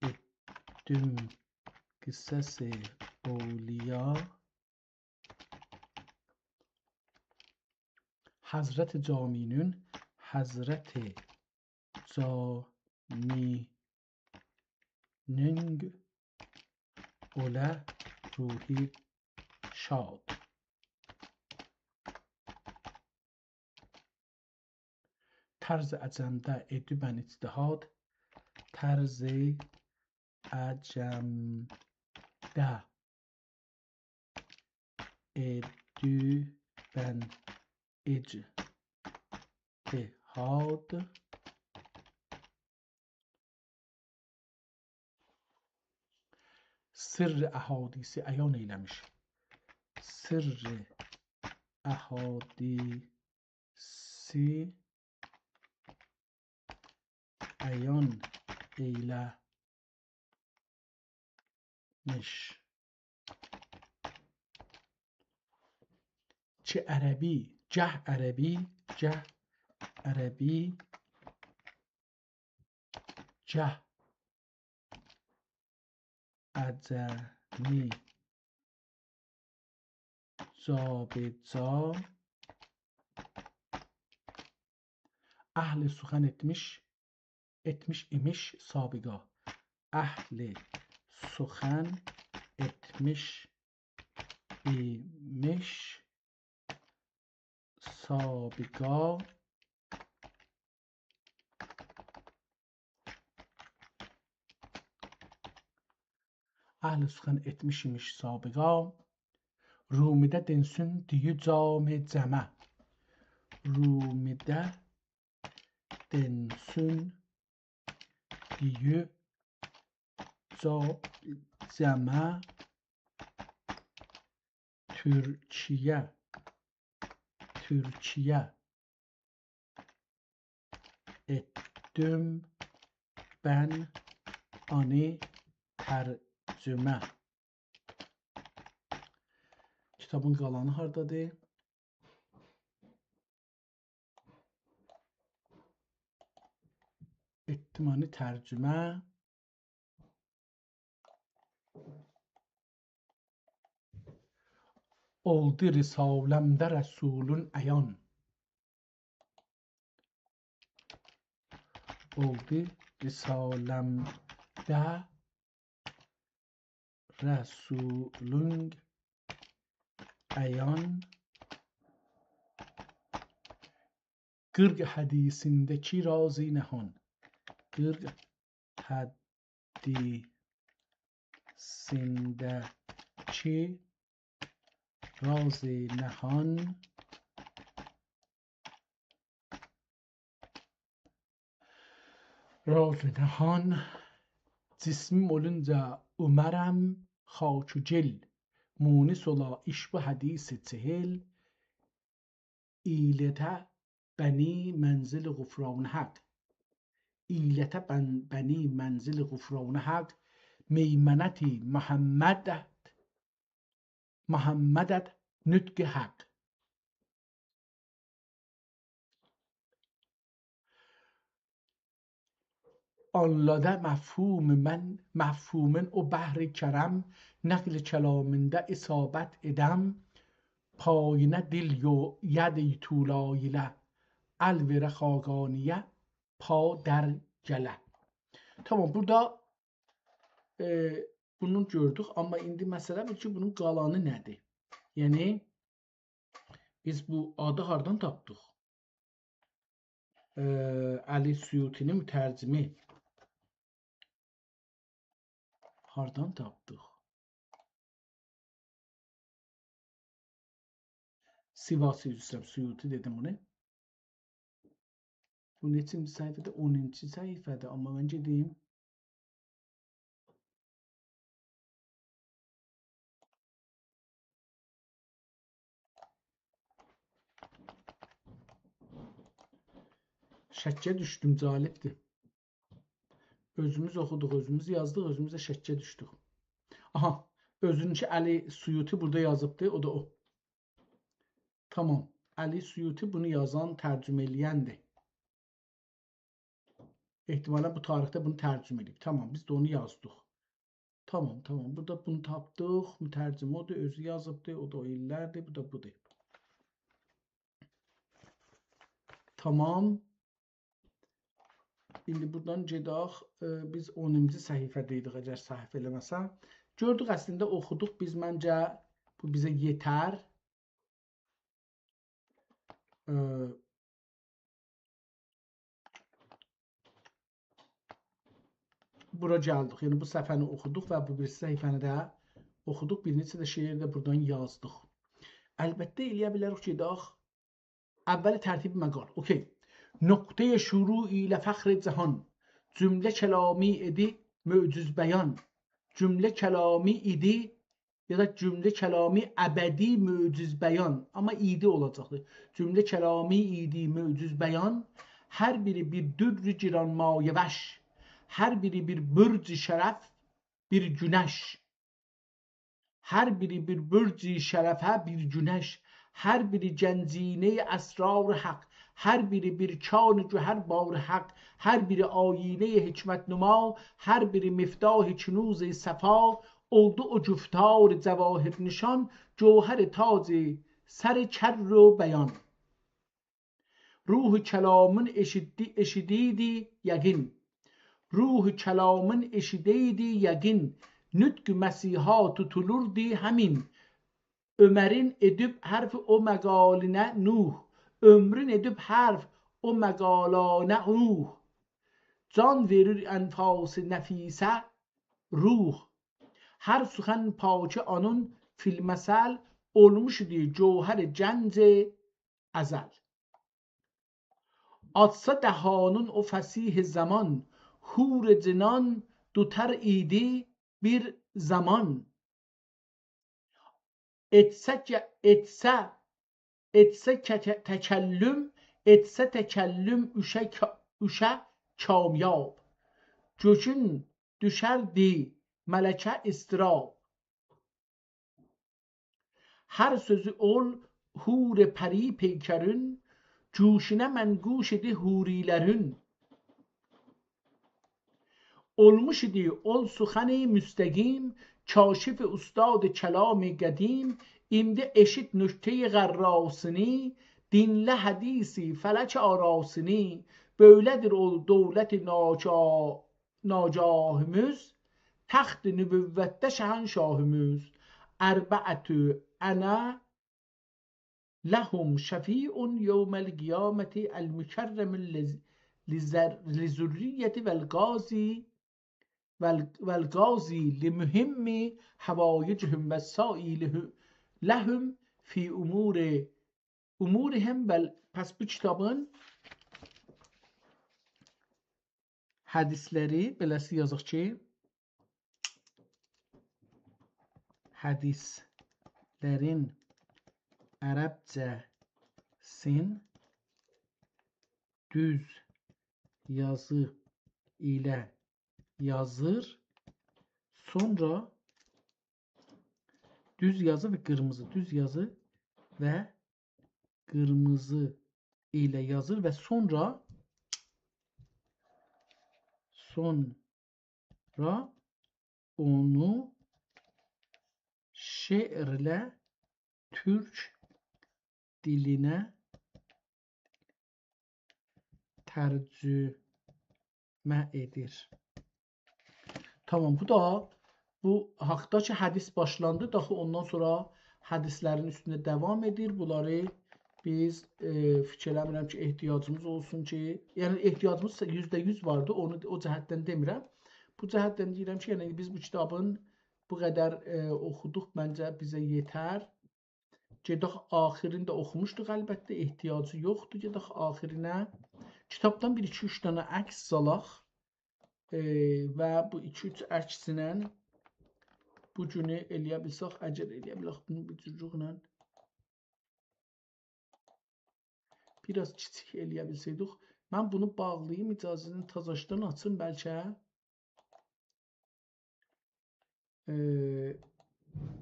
etdim qissəsi oluya. Həzrət-i Caminin, Həzrət-i Caminin ola ruhi şad. Tərz-i əcəmdə edibən ictihad, tərz-i əcəmdə edibən ictihad sirr-i əhadisi əyan eyləmiş. Sirr-i əhadisi əyan eyləmiş. Ki ərəbi, cəh ərəbi, cəh ərəbi, cəh əcəmi, cabeca, əhli suxan etmiş, etmiş imiş sabiqa. Əhli suxan etmiş imiş sabiqa. Əhli suxan etmiş imiş sabiqa. Rumidə densün diyu cami cəmə. Rumidə densün diyu cəmə Türkiyə, Türkiyə etdim bən ani tərcümə. Kitabın qalanı hardadır? Etdim ani tərcümə. Oldu risaləmdə Rəsulun əyan. Oldu risaləmdə Rəsulun əyan. 40 hədisindəki razi nəhan. 40 hədisindəki razi nəhan. Razi nəhan. Cismim olunca Ömərəm xaç u gil. Munis ola iş bu hədisi 40. İlətə bəni mənzil-i qufran həq. İlətə bəni mənzil qufranı haqq, meymanəti Muhammədət nütqi haqq. Anladə məfhumin o bəhri kərəm, nəql kəlamında isabət edəm, payinə dil yəd tulayilə, əl verə xaqaniyə, pa در gələ. Tamam, burada bunu gördük, amma indi məsələ bu ki, bunun qalanı nədir? Yəni, biz bu adı hardan tapdıq? Əli Suyutinin mütərcimi hardan tapdıq? Sivasi üzrə Suyuti dedim bunu. Bu neçinci səhifədə? 10-cu səhifədə. Amma mən gedeyim. Şəkkə düşdüm, calibdir. Özümüz oxuduq, özümüz yazdıq, özümüzə şəkkə düşdük. Aha, özünki Əli Suyuti burada yazıbdır, o da o. Tamam, Əli Suyuti bunu yazan, tərcümə eləyəndir. Ehtimalən bu tarixdə bunu tərcümə edib. Tamam, biz də onu yazdıq. Tamam, tamam. Burada bunu tapdıq. Mütərcim odur, özü yazıbdır. O da o illərdir, bu da budur. Tamam. İndi buradan gedək. Biz 10-cu səhifədə idik, əgər səhv eləməsəm. Gördük, əslində oxuduq. Biz məncə bu bizə yetər. Bura gəldik. Yəni bu səhifəni oxuduq və bu bir səhifəni də oxuduq. Bir neçə də şeiri də buradan yazdıq. Əlbəttə eləyə bilərik ki, gedək. Əvvəli tərtib məqal. Okey. Nöqtəyə şuru ilə fəxr cahan. Cümlə kəlami idi möcüz bəyan. Cümlə kəlami idi ya da cümlə kəlami əbədi möcüz bəyan. Amma idi olacaqdır. Cümlə kəlami idi möcüz bəyan. Hər biri bir dürrü giranmayevəş. Hər biri bir bürc-i şərəf, bir günəş. Hər biri bir bürc-i şərəfə, bir günəş. Hər biri gəncinə əsrar haqq. Hər biri bir kan gühər bar haqq. Hər biri ayinə hikmət numa. Hər biri miftah künuz səfa. Oldu o güftar cəvahir nişan. Cevher tac sər kər و bəyan. Ruhu kəlamın eşidiydi yəqin. Ruhu kəlamın eşideydi yəqin. Nütq məsiha tutulurdu həmin. Ömərin edib hərf o məqalinə Nuh. Ömrün edib hərf o məqalanə Nuh. Can verir ənfas nəfisə ruh. Hər suxan pakı anun filməsəl olmuş idi cevher cənc əzəl. Atsa dəhanın o fəsih zaman, hur cinan dutar idi bir zaman. Etsə təkəllüm, etsə təkəllüm üşə kamyab. Gökün düşərdi mələkə istirab. Hər sözü ol hur pəri peykərin, cuşinə mənquş idi hurilərin. Olmuş idi ol suxəni müstəqim, kaşif ustad kəlam-ı qədim. İmdi eşit nöktə-i qərrasını, dinlə hədisi fələk arasını. Böylədir ol dövlət-i nacahımız, təxt-i nübüvvətdə şəhənşahımız. Ərbəətü ənə ləhum şəfiun yevməl qiyaməti əl-mükərrəmü lizürriyyəti vəl-qazi limühimmi həvayicihim və saili ləhum fi umurihim. Pəs bu kitabın hədisləri beləsi yazıq ki, hədislərin ərəbcəsin düz yazılması ilə yazır. Sonra düz yazı və qırmızı, düz yazı və qırmızı ilə yazır və sonra onu şeirlə Türk dilinə tərcümə edir. Tamam, bu da bu haqda ki, hədis başlandı. Daxı ondan sonra hədislərin üstündə davam edir. Bunları biz fikir eləmirəm ki, ehtiyacımız olsun ki, yəni ehtiyacımız %100 vardı, onu o cəhətdən demirəm. Bu cəhətdən deyirəm ki, yəni biz bu kitabın bu qədər oxuduq, məncə bizə yetər. Gedək axirini də oxumuşduq, əlbəttə ehtiyacı yoxdur. Gedək axirinə. Kitabdan 1-2-3 dənə əks salaq və bu 2-3 əksinə bu günü eləyə bilsək, əgər eləyə bilək bunu bir cürcüqlə biraz kiçik eləyə bilsəydik. Mən bunu bağlayım, icazəni tazaşdan açım bəlkə.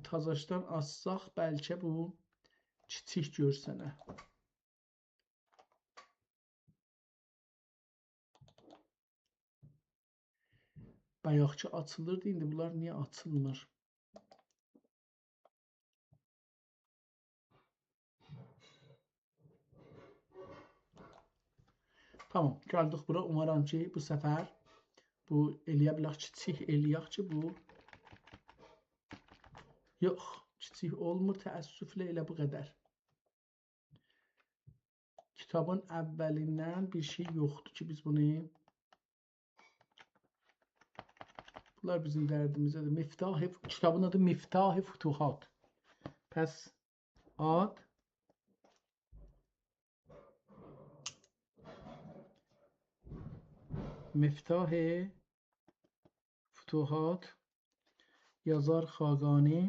Tazaşdan açsaq bəlkə bu kiçik görsənə. Bayaqki açılırdı, indi bunlar niyə açılmır? Tamam, gəldik bura. Umaram ki, bu səfər bu eləyə bilək, kiçik eləyək ki, bu yox, kiçik olmur, təəssüflə elə bu qədər. Kitabın əvvəlindən bir şey yoxdur ki, biz bunu... Bunlar bizim dərdimizədir. Miftah, kitabın adı Miftah-ı Futuhat. Pəs ad Miftah-ı Futuhat, yazar Xaqani,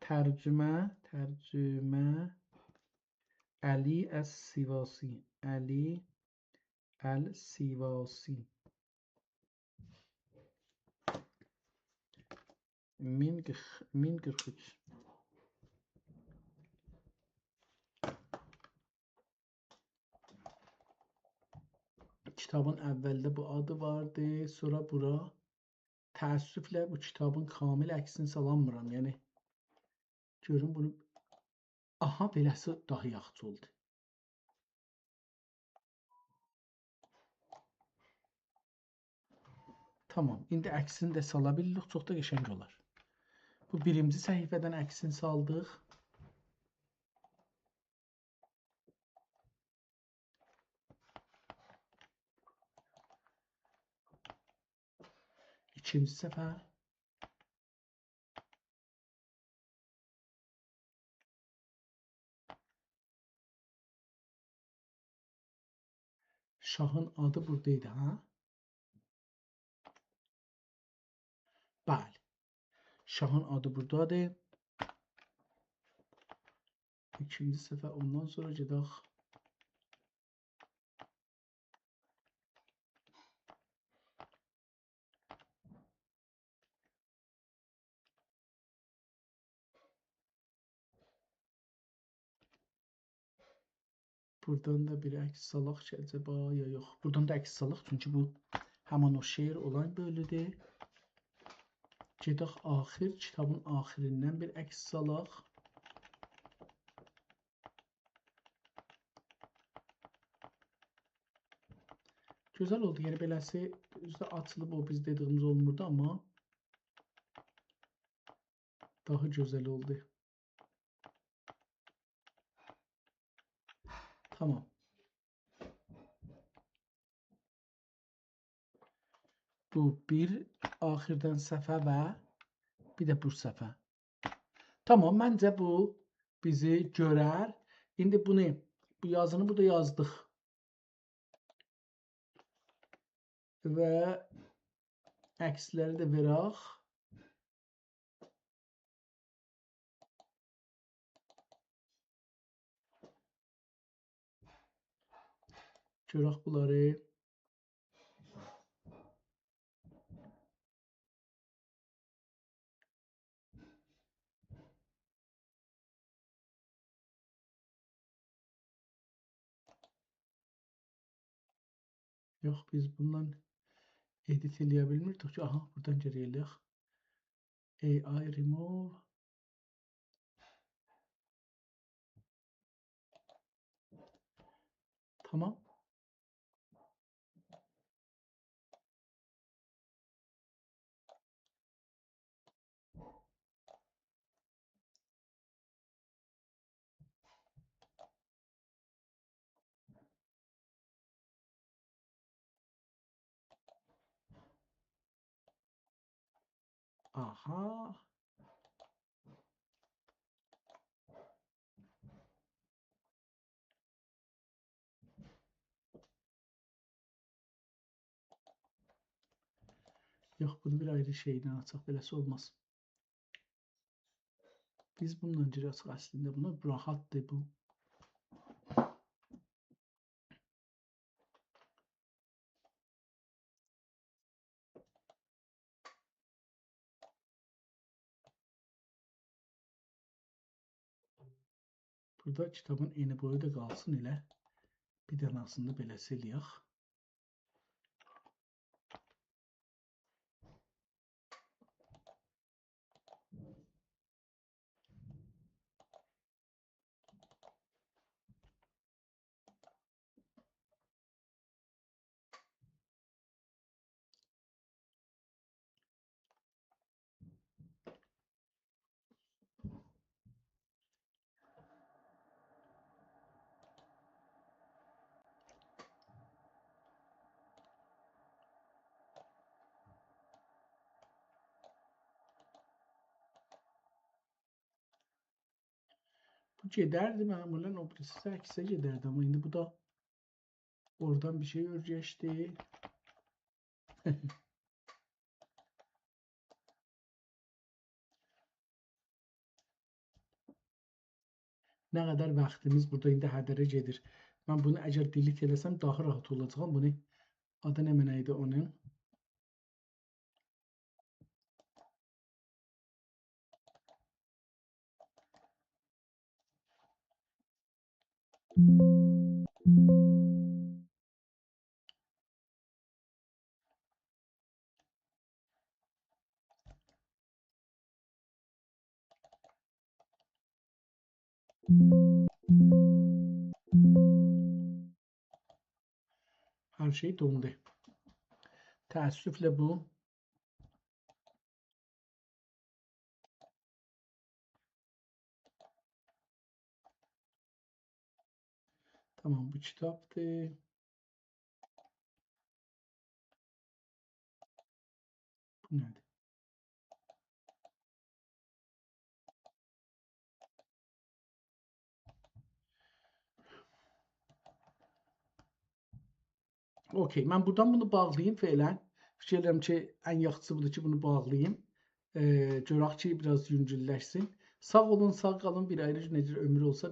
tərcümə Əli Əs-Sivasi, Əli Əl-Sivasi. 1043. Kitabın əvvəldə bu adı vardı, sonra bura. Təəssüflə bu kitabın kamil əksini salamıram. Yəni, görün bunu. Aha, beləsi daha yaxşı oldu. Tamam, indi əksini də sala bilirik, çox da qəşəng olar. Bu birinci səhifədən əksini saldıq. İkinci səfər. Şahın adı buradaydı, ha? Bəli. Şahın adı buradadır. İkinci səfər, ondan sonra gedək. Buradan da bir əks salaq ki, əcəba ya yox. Buradan da əks salaq, çünki bu həman o şeir olan bölüdür. Gedək axir, kitabın axirindən bir əks salaq. Gözəl oldu. Yəni beləsi üzdə açılıb o biz dediyimiz olmurdu, amma daha gözəl oldu. Tamam. Bu bir axirdən səhvə və bir də bu səhvə. Tamam, məncə bu bizi görər. İndi bunu, bu yazını burada yazdıq. Və əksləri də verək. Görək bunları. Yox, biz bundan edit eləyə bilmirdik ki, aha, buradan geri eləyək. AI remove. Tamam. Aha. Yox, bunu bir ayrı şeydən açaq, beləsi olmaz. Biz bununla cür açıq əslində buna rahatdır bu. Burada kitabın eni boyu da qalsın elə. Bir dənəsini beləsi eləyək. Bu gedərdi məmulən o birisi əksə gedərdi, amma indi bu da oradan bir şey örgəşdi. Nə qədər vaxtımız burada indi hədərə gedir. Mən bunu əgər delete eləsəm daha rahat olacağam. Bunu adı nə mənə idi onun? Hər şey dondu. Təəssüflə bu tamam, bu kitaptı. Bu nədir? Okey, mən buradan bunu bağlayayım fe'lən. Fikirləyirəm ki, ən yaxşısı budur ki, bunu bağlayayım. Görək ki, biraz yüngülləşsin. Sağ olun, sağ qalın. Bir ayrı necə ömür olsa.